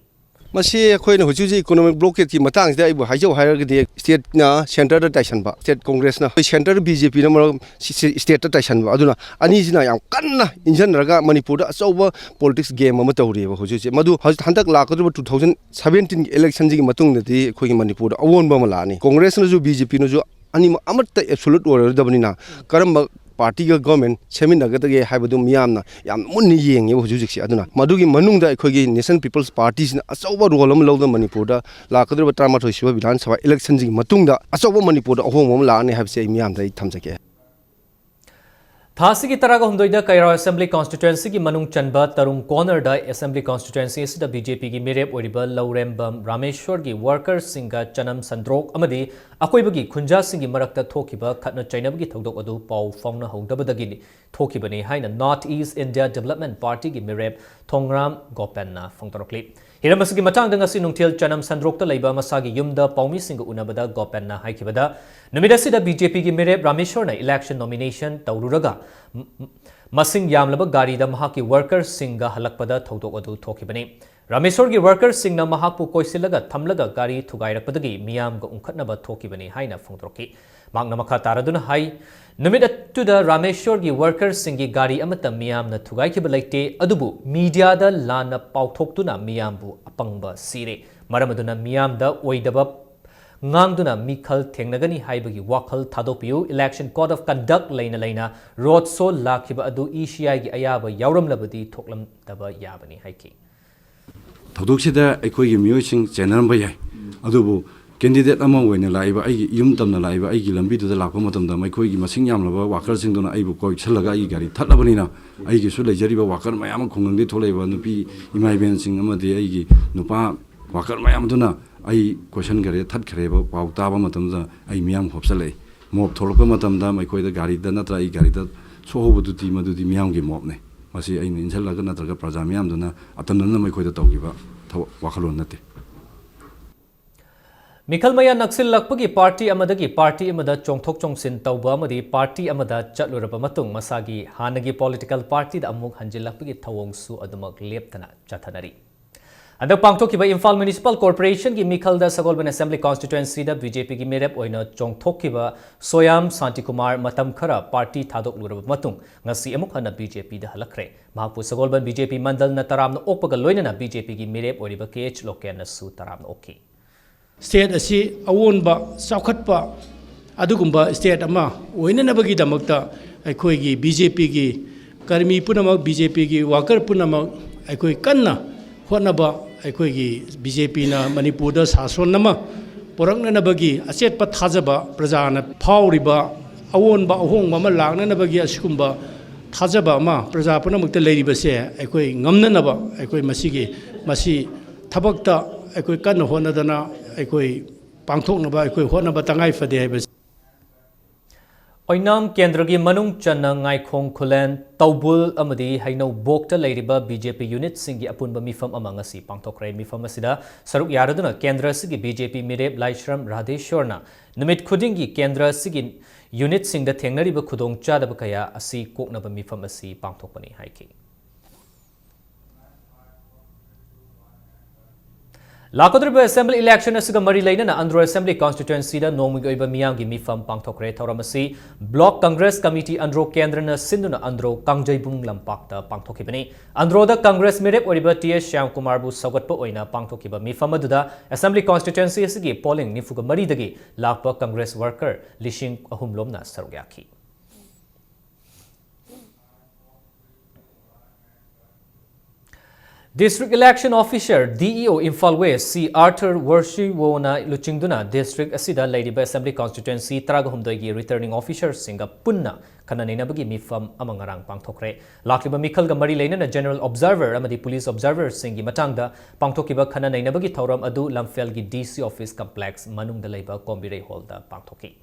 ꯃꯁꯤ ꯑꯩꯈꯣꯏꯅ ꯍꯧꯖꯤꯛ ꯍꯧꯖꯤꯛ economic blockade ꯀꯤ ꯃꯇꯥꯡꯁꯤꯗ ꯑꯩꯕꯨ ꯍꯥꯏꯖꯧ ꯍꯥꯏꯔꯒꯗꯤ, state ꯅ ꯁꯦꯟꯇꯔꯗ ꯇꯥꯏꯁꯟꯕ, state ꯀꯪꯒ꯭ꯔꯦꯁꯅ, ꯁꯦꯟꯇꯔ ꯕꯤ ꯖꯦ ꯄꯤꯅ ꯃꯔꯝ ꯁꯤ-, ꯁꯤ-, state ꯇ ꯇꯥꯏꯁꯟꯕ, ꯑꯗꯨꯅ ꯑꯅꯤꯁꯤꯅ ꯌꯥꯝ ꯀꯟꯅ ꯏꯟꯁꯤꯟꯅꯔꯒ ꯃꯅꯤꯄꯨꯔꯗ ꯑꯆꯧꯕ politics game ꯑꯃ ꯇꯧꯔꯤꯑꯕ ꯍꯧꯖꯤꯛ ꯍꯧꯖꯤꯛ꯫ ꯃꯗꯨ ꯍꯧꯖꯤꯛ ꯍꯟꯗꯛ ꯂꯥꯛꯀꯗꯧꯔꯤꯕ two thousand seventeen ꯒꯤ election ꯁꯤꯒꯤ ꯃꯇꯨꯡꯗꯗꯤ ꯑꯩꯈꯣꯏꯒꯤ ꯃꯅꯤꯄꯨꯔꯗ ꯑꯑꯣꯟꯕ ꯑꯃ ꯂꯥꯛꯑꯅꯤ꯫ ꯀꯪꯒ꯭ꯔꯦꯁꯅꯁꯨ ꯕꯤ ꯖꯦ ꯄꯤꯅꯁꯨ ꯑꯅꯤꯃꯛ ꯑꯃꯠꯇ absolute ꯑꯣꯏꯔꯣꯏꯗꯕꯅꯤꯅ, ꯀꯔꯝꯕ ꯄꯥꯔꯇꯤꯒ ꯒꯚꯔꯟꯃꯦꯟꯠ ꯁꯦꯝꯃꯤꯟꯅꯒꯗꯒꯦ ꯍꯥꯏꯕꯗꯨ ꯃꯤꯌꯥꯝꯅ ꯌꯥꯝ ꯃꯨꯟꯅ ꯌꯦꯡꯉꯦꯕ ꯍꯧꯖꯤꯛ ꯍꯧꯖꯤꯛꯁꯦ꯫ ꯑꯗꯨꯅ ꯃꯗꯨꯒꯤ ꯃꯅꯨꯡꯗ ꯑꯩꯈꯣꯏꯒꯤ ꯅꯦꯁꯅꯦꯜ ꯄꯤꯄꯜꯁ ꯄꯥꯔꯇꯤꯁꯤꯅ ꯑꯆꯧꯕ ꯔꯣꯜ ꯑꯃ ꯂꯧꯗꯨꯅ ꯃꯅꯤꯄꯨꯔꯗ ꯂꯥꯛꯀꯗꯧꯔꯤꯕ ꯇꯔꯥꯃꯥꯊꯣꯏ ꯁꯨꯕ ꯕꯤꯙꯥꯟ ꯁꯚꯥ ꯏꯂꯦꯛꯁꯟꯁꯤꯒꯤ ꯃꯇꯨꯡꯗ ꯑꯆꯧꯕ ꯃꯅꯤꯄꯨꯔꯗ ꯑꯍꯣꯡꯕ ꯑꯃ ꯂꯥꯛꯑꯅꯤ ꯍꯥꯏꯕꯁꯦ ꯑꯩ ꯃꯤꯌꯥꯝꯗ ꯑꯩ ꯊꯝꯖꯒꯦ꯫ ꯊꯥ ꯑꯁꯤꯒꯤ ꯇꯔꯥꯒ ꯍꯨꯝꯗꯣꯏꯗ ꯀꯩꯔꯥꯎ ꯑꯦꯁꯦꯝꯕ꯭ꯂꯤ ꯀꯣꯟꯁꯇꯤꯇ꯭ꯋꯦꯟꯁꯤꯒꯤ ꯃꯅꯨꯡ ꯆꯟꯕ ꯇꯔꯨꯡ ꯀꯣꯔꯅꯔꯗ ꯑꯦꯁꯦꯝꯕ꯭ꯂꯤ ꯀꯣꯟꯁꯇꯤꯇ꯭ꯋꯦꯟꯁꯤ ꯑꯁꯤꯗ ꯕꯤ ꯖꯦ ꯄꯤꯒꯤ ꯃꯤꯔꯦꯞ ꯑꯣꯏꯔꯤꯕ ꯂꯧꯔꯦꯝꯕꯝ ꯔꯥꯃꯦꯁ꯭ꯋꯔꯒꯤ ꯋꯥꯔꯀꯔꯁꯤꯡꯒ ꯆꯅꯝ ꯁꯟꯗ꯭ꯔꯣꯛ ꯑꯃꯗꯤ ꯑꯀꯣꯏꯕꯒꯤ ꯈꯨꯟꯖꯥꯁꯤꯡꯒꯤ ꯃꯔꯛꯇ ꯊꯣꯛꯈꯤꯕ ꯈꯠꯅ ꯆꯩꯅꯕꯒꯤ ꯊꯧꯗꯣꯛ ꯑꯗꯨ ꯄꯥꯎ ꯐꯥꯎꯅꯍꯧꯗꯕꯗꯒꯤ ꯊꯣꯛꯈꯤꯕꯅꯤ ꯍꯥꯏꯅ North East India Development Party ꯒꯤ ꯃꯤꯔꯦꯞ ꯊꯣꯡꯔꯥꯝ ꯒꯣꯄꯦꯟꯅ ꯐꯣꯡꯗꯣꯔꯛꯂꯤ꯫ ꯍꯤꯔꯝ ꯑꯁꯤꯒꯤ ꯃꯇꯥꯡꯗ ꯉꯁꯤ ꯅꯨꯡꯊꯤꯜ ꯆꯅꯝ ꯁꯟꯗ꯭ꯔꯣꯛꯇ ꯂꯩꯕ ꯃꯁꯥꯒꯤ ꯌꯨꯝꯗ ꯄꯥꯎꯃꯤꯁꯤꯡꯒ ꯎꯅꯕꯗ ꯒꯣꯄꯦꯟꯅ ꯍꯥꯏꯈꯤꯕꯗ, ꯅꯨꯃꯤꯠ ꯑꯁꯤꯗ ꯕꯤ ꯖꯦ ꯄꯤꯒꯤ ꯃꯤꯔꯦꯞ ꯔꯥꯃꯦꯁ꯭ꯋꯔꯅ election nomination ꯇꯧꯔꯨꯔꯒ ꯃ-, ꯃ-, ꯃꯁꯤꯡ ꯌꯥꯝꯂꯕ ꯒꯥꯔꯤꯗ ꯃꯍꯥꯛꯀꯤ ꯋꯥꯔꯀꯔꯁꯤꯡꯒ ꯍꯜꯂꯛꯄꯗ ꯊꯧꯗꯣꯛ ꯑꯗꯨ ꯊꯣꯛꯈꯤꯕꯅꯤ꯫ ꯔꯥꯃꯦꯁ꯭ꯋꯔꯒꯤ ꯋꯥꯔꯀꯔꯁꯤꯡꯅ ꯃꯍꯥꯛꯄꯨ ꯀꯣꯏꯁꯤꯜꯂꯒ ꯊꯝꯂꯒ ꯒꯥꯔꯤ ꯊꯨꯒꯥꯏꯔꯛꯄꯗꯒꯤ ꯃꯤꯌꯥꯝꯒ ꯎꯪꯈꯠꯅꯕ ꯊꯣꯛꯈꯤꯕꯅꯤ ꯍꯥꯏꯅ ꯐꯣꯡꯗꯣꯔꯛꯈꯤ꯫ ꯃꯍꯥꯛꯅ ꯃꯈꯥ ꯇꯥꯔꯗꯨꯅ ꯍꯥꯏ, ꯅꯨꯃꯤꯠ ꯑꯗꯨꯗ ꯔꯥꯃꯦꯁ꯭ꯋꯔꯒꯤ ꯋꯥꯔꯀꯔꯁꯤꯡꯒꯤ ꯒꯥꯔꯤ ꯑꯃꯠꯇ ꯃꯤꯌꯥꯝꯅ ꯊꯨꯒꯥꯏꯈꯤꯕ ꯂꯩꯇꯦ, ꯑꯗꯨꯕꯨ ꯃꯤꯗꯤꯌꯥꯗ ꯂꯥꯟꯅ ꯄꯥꯎꯊꯣꯛꯇꯨꯅ ꯃꯤꯌꯥꯝꯕꯨ ꯑꯄꯪꯕ ꯁꯤꯔꯦ꯫ ꯃꯔꯝ ꯑꯗꯨꯅ ꯃꯤꯌꯥꯝꯗ ꯑꯣꯏꯗꯕ ꯉꯥꯡꯗꯨꯅ ꯃꯤꯈꯜ ꯊꯦꯡꯅꯒꯅꯤ ꯍꯥꯏꯕꯒꯤ ꯋꯥꯈꯜ ꯊꯥꯗꯣꯛꯄꯤꯌꯨ꯫ Election Code of Conduct ꯂꯩꯅ ꯂꯩꯅ road show ꯂꯥꯛꯈꯤꯕ ꯑꯗꯨ E C I ꯒꯤ ꯑꯌꯥꯕ ꯌꯥꯎꯔꯝꯂꯕꯗꯤ ꯊꯣꯛꯂꯝꯗꯕ ꯌꯥꯕꯅꯤ ꯍꯥꯏꯈꯤ꯫ ꯊꯧꯗꯣꯛꯁꯤꯗ ꯑꯩꯈꯣꯏꯒꯤ ꯃꯤꯑꯣꯏꯁꯤꯡ ꯆꯦꯟꯅꯔꯝꯕ ꯌꯥꯏ, ꯑꯗꯨꯕꯨ candidate ꯑꯃ ꯑꯣꯏꯅ ꯂꯥꯛꯏꯕ, ꯑꯩꯒꯤ ꯌꯨꯝ ꯇꯝꯅ ꯂꯥꯛꯏꯕ ꯑꯩꯒꯤ ꯂꯝꯕꯤꯗꯨꯗ ꯂꯥꯛꯄ ꯃꯇꯝꯗ ꯃꯈꯣꯏꯒꯤ ꯃꯁꯤꯡ ꯌꯥꯝꯂꯕ workerꯁꯤꯡꯗꯨꯅ ꯑꯩꯕꯨ ꯀꯣꯏꯁꯜꯂꯒ ꯑꯩꯒꯤ ꯒꯥꯔꯤ ꯊꯠꯂꯕꯅꯤꯅ, ꯑꯩꯒꯤꯁꯨ ꯂꯩꯖꯔꯤꯕ worker ꯃꯌꯥꯝ ꯑꯃ, ꯈꯨꯡꯒꯪꯗꯒꯤ ꯊꯣꯛꯂꯛꯏꯕ ꯅꯨꯄꯤ ꯏꯃꯥ ꯏꯕꯦꯟꯁꯤꯡ ꯑꯃꯗꯤ ꯑꯩꯒꯤ ꯅꯨꯄꯥ worker ꯃꯌꯥꯝ ꯑꯗꯨꯅ ꯑꯩ ꯀꯣꯏꯁꯟꯈꯔꯦ, ꯊꯠꯈꯔꯦꯕ ꯄꯥꯎ ꯇꯥꯕ ꯃꯇꯝꯗ ꯑꯩ ꯃꯤꯌꯥꯝ ꯍꯣꯞꯆꯜꯂꯛꯏ꯫ Mob ꯊꯣꯛꯂꯛꯄ ꯃꯇꯝꯗ ꯃꯈꯣꯏꯗ ꯒꯥꯔꯤꯗ ꯅꯠꯇ꯭ꯔ ꯑꯩ ꯒꯥꯔꯤꯗ ꯁꯣꯛꯍꯧꯕꯗꯨꯗꯤ ꯃꯗꯨꯗꯤ ꯃꯤꯌꯥꯝꯒꯤ mobꯅꯤ꯫ ꯃꯁꯤ ꯑꯩꯅ ꯏꯟꯁꯤꯜꯂꯒ ꯅꯠꯇ꯭ꯔꯒ ꯄ꯭ꯔꯖꯥ ꯃꯤꯌꯥꯝꯗꯨꯅ ꯑꯇꯝꯅꯅ ꯃꯈꯣꯏꯗ ꯇꯧꯈꯤꯕ ꯊꯕꯛ, ꯋꯥꯈꯜꯂꯣꯟ ꯅꯠꯇꯦ꯫ ꯃꯤꯈꯜ ꯃꯌꯥ ꯅꯛꯁꯤꯜꯂꯛꯄꯒꯤ party ꯑꯃꯗꯒꯤ party ꯑꯃꯗ ꯆꯣꯡꯊꯣꯛ ꯆꯣꯡꯁꯤꯟ ꯇꯧꯕ ꯑꯃꯗꯤ party ꯑꯃꯗ ꯆꯠꯂꯨꯔꯕ ꯃꯇꯨꯡ ꯃꯁꯥꯒꯤ ꯍꯥꯟꯅꯒꯤ political partyꯗ ꯑꯃꯨꯛ ꯍꯟꯖꯤꯜꯂꯛꯄꯒꯤ ꯊꯧꯑꯣꯡꯁꯨ ꯑꯗꯨꯃꯛ ꯂꯦꯞꯇꯅ ꯆꯠꯊꯅꯔꯤ꯫ ꯍꯟꯗꯛ ꯄꯥꯡꯊꯣꯛꯈꯤꯕ ꯏꯝꯐꯥꯜ Municipal Corporationꯒꯤ ꯃꯤꯈꯜꯗ ꯁꯒꯣꯜꯕꯟ Assembly Constituencyꯗ BJPꯒꯤ ꯃꯤꯔꯦꯞ ꯑꯣꯏꯅ ꯆꯣꯡꯊꯣꯛꯈꯤꯕ ꯁꯣꯌꯥꯝ ꯁꯥꯟꯇꯤꯀꯨꯃꯥꯔ ꯃꯇꯝ ꯈꯔ party ꯊꯥꯗꯣꯛꯂꯨꯔꯕ ꯃꯇꯨꯡ ꯉꯁꯤ ꯑꯃꯨꯛ ꯍꯟꯅ BJPꯗ ꯍꯜꯂꯛꯈ꯭ꯔꯦ꯫ ꯃꯍꯥꯛꯄꯨ ꯁꯒꯣꯜꯕꯟ BJP ꯃꯟꯗꯜꯅ ꯇꯔꯥꯝꯅ ꯑꯣꯛꯄꯒ ꯂꯣꯏꯅꯅ BJPꯒꯤ ꯃꯤꯔꯦꯞ ꯑꯣꯏꯔꯤꯕ ꯀꯦ ꯑꯦꯆ ꯂꯣꯀꯦꯟꯅꯁꯨ ꯇꯔꯥꯝꯅ ꯑꯣꯛꯈꯤ꯫ State ꯑꯁꯤ ꯑꯑꯣꯟꯕ, ꯆꯥꯎꯈꯠꯄ ꯑꯗꯨꯒꯨꯝꯕ state ꯑꯃ ꯑꯣꯏꯅꯅꯕꯒꯤꯗꯃꯛꯇ ꯑꯩꯈꯣꯏꯒꯤ BJPꯒꯤ ꯀꯔꯃꯤ ꯄꯨꯝꯅꯃꯛ, BJPꯒꯤ worker ꯄꯨꯝꯅꯃꯛ ꯑꯩꯈꯣꯏ ꯀꯟꯅ ꯍꯣꯠꯅꯕ, ꯑꯩꯈꯣꯏꯒꯤ BJPꯅ ꯃꯅꯤꯄꯨꯔꯗ ꯁꯥꯁꯣꯟ ꯑꯃ ꯄꯨꯔꯛꯅꯅꯕꯒꯤ ꯑꯆꯦꯠꯄ ꯊꯥꯖꯕ, ꯄ꯭ꯔꯖꯥꯅ ꯐꯥꯎꯔꯤꯕ ꯑꯑꯣꯟꯕ ꯑꯍꯣꯡꯕ ꯑꯃ ꯂꯥꯛꯅꯅꯕꯒꯤ ꯑꯁꯤꯒꯨꯝꯕ ꯊꯥꯖꯕ ꯑꯃ ꯄ꯭ꯔꯖꯥ ꯄꯨꯝꯅꯃꯛꯇ ꯂꯩꯔꯤꯕꯁꯦ ꯑꯩꯈꯣꯏ ꯉꯝꯅꯅꯕ ꯑꯩꯈꯣꯏ ꯃꯁꯤꯒꯤ, ꯃꯁꯤ ꯊꯕꯛꯇ ꯑꯩꯈꯣꯏ ꯀꯟꯅ ꯍꯣꯠꯅꯗꯅ ꯑꯩꯈꯣꯏ ꯄꯥꯡꯊꯣꯛꯅꯕ ꯑꯩꯈꯣꯏ ꯍꯣꯠꯅꯕ ꯇꯉꯥꯏ ꯐꯗꯦ ꯍꯥꯏꯕꯁꯤ꯫ ꯑꯣꯏꯅꯥꯝ ꯀꯦꯟꯗ꯭ꯔꯒꯤ ꯃꯅꯨꯡ ꯆꯟꯅ ꯉꯥꯏꯈꯣꯡ ꯈꯨꯂꯦꯟ, ꯇꯧꯕꯨꯜ ꯑꯃꯗꯤ ꯍꯩꯅꯧꯕꯣꯛꯇ ꯂꯩꯔꯤꯕ BJP unitꯁꯤꯡꯒꯤ ꯑꯄꯨꯟꯕ ꯃꯤꯐꯝ ꯑꯃ ꯉꯁꯤ ꯄꯥꯡꯊꯣꯛꯈ꯭ꯔꯦ꯫ ꯃꯤꯐꯝ ꯑꯁꯤꯗ ꯁꯔꯨꯛ ꯌꯥꯔꯗꯨꯅ ꯀꯦꯟꯗ꯭ꯔ ꯑꯁꯤꯒꯤ BJP ꯃꯤꯔꯦꯞ ꯂꯥꯏꯁ꯭ꯔꯝ ꯔꯥꯙꯦꯁ꯭ꯋꯔꯅ ꯅꯨꯃꯤꯠ ꯈꯨꯗꯤꯡꯒꯤ ꯀꯦꯟꯗ꯭ꯔ ꯑꯁꯤꯒꯤ unitꯁꯤꯡꯗ ꯊꯦꯡꯅꯔꯤꯕ ꯈꯨꯗꯣꯡꯆꯥꯗꯕ ꯀꯌꯥ ꯑꯁꯤ ꯀꯣꯛꯅꯕ ꯃꯤꯐꯝ ꯑꯁꯤ ꯄꯥꯡꯊꯣꯛꯄꯅꯤ ꯍꯥꯏꯈꯤ꯫ ꯂꯥꯛꯀꯗꯧꯔꯤꯕ Assembly election ꯑꯁꯤꯒ ꯃꯔꯤ ꯂꯩꯅꯅ ꯑꯟꯗ꯭ꯔꯣ Assembly Constituencyꯗ ꯅꯣꯡꯃꯒꯤ ꯑꯣꯏꯕ ꯃꯤꯌꯥꯝꯒꯤ ꯃꯤꯐꯝ ꯄꯥꯡꯊꯣꯛꯈ꯭ꯔꯦ꯫ ꯊꯧꯔꯝ ꯑꯁꯤ Block Congress Committee ꯑꯟꯗ꯭ꯔꯣ ꯀꯦꯟꯗ꯭ꯔꯅ ꯁꯤꯟꯗꯨꯅ ꯑꯟꯗ꯭ꯔꯣ ꯀꯥꯡꯖꯩꯕꯨꯡ ꯂꯝꯄꯥꯛꯇ ꯄꯥꯡꯊꯣꯛꯈꯤꯕꯅꯤ꯫ ꯑꯟꯗ꯭ꯔꯣꯗ Congress ꯃꯤꯔꯦꯞ ꯑꯣꯏꯔꯤꯕ ꯇꯤ ꯑꯦꯁ ꯁ꯭ꯌꯥꯝꯀꯨꯃꯥꯔꯕꯨ ꯁꯧꯒꯠꯄ ꯑꯣꯏꯅ ꯄꯥꯡꯊꯣꯛꯈꯤꯕ ꯃꯤꯐꯝ ꯑꯗꯨꯗ Assembly Constituency ꯑꯁꯤꯒꯤ polling ꯅꯤꯐꯨꯒ ꯃꯔꯤꯗꯒꯤ ꯂꯥꯛꯄ Congress worker ꯂꯤꯁꯤꯡ ꯑꯍꯨꯝ ꯂꯣꯝꯅ ꯁꯔꯨꯛ ꯌꯥꯈꯤ꯫ District Election Officer, D E O, Imphal West, C Arthur Worshiwow ꯅ ꯂꯨꯆꯤꯡꯗꯨꯅ district ꯑꯁꯤꯗ ꯂꯩꯔꯤꯕ Assembly Constituency ꯇꯔꯥꯒ ꯍꯨꯝꯗꯣꯏꯒꯤ returning officer ꯁꯤꯡꯒ ꯄꯨꯟꯅ ꯈꯟꯅ ꯅꯩꯅꯕꯒꯤ ꯃꯤꯐꯝ ꯑꯃ ꯉꯔꯥꯡ ꯄꯥꯡꯊꯣꯛꯈ꯭ꯔꯦ꯫ ꯂꯥꯛꯂꯤꯕ ꯃꯤꯈꯜꯒ ꯃꯔꯤ ꯂꯩꯅꯅ general observer ꯑꯃꯗꯤ police observer ꯁꯤꯡꯒꯤ ꯃꯇꯥꯡꯗ ꯄꯥꯡꯊꯣꯛꯈꯤꯕ ꯈꯟꯅ ꯅꯩꯅꯕꯒꯤ ꯊꯧꯔꯝ ꯑꯗꯨ ꯂꯝꯐꯦꯜꯒꯤ D C office complex ꯃꯅꯨꯡꯗ ꯂꯩꯕ ꯀꯣꯝꯕꯤꯔꯩ hall ꯗ ꯄꯥꯡꯊꯣꯛꯈꯤ꯫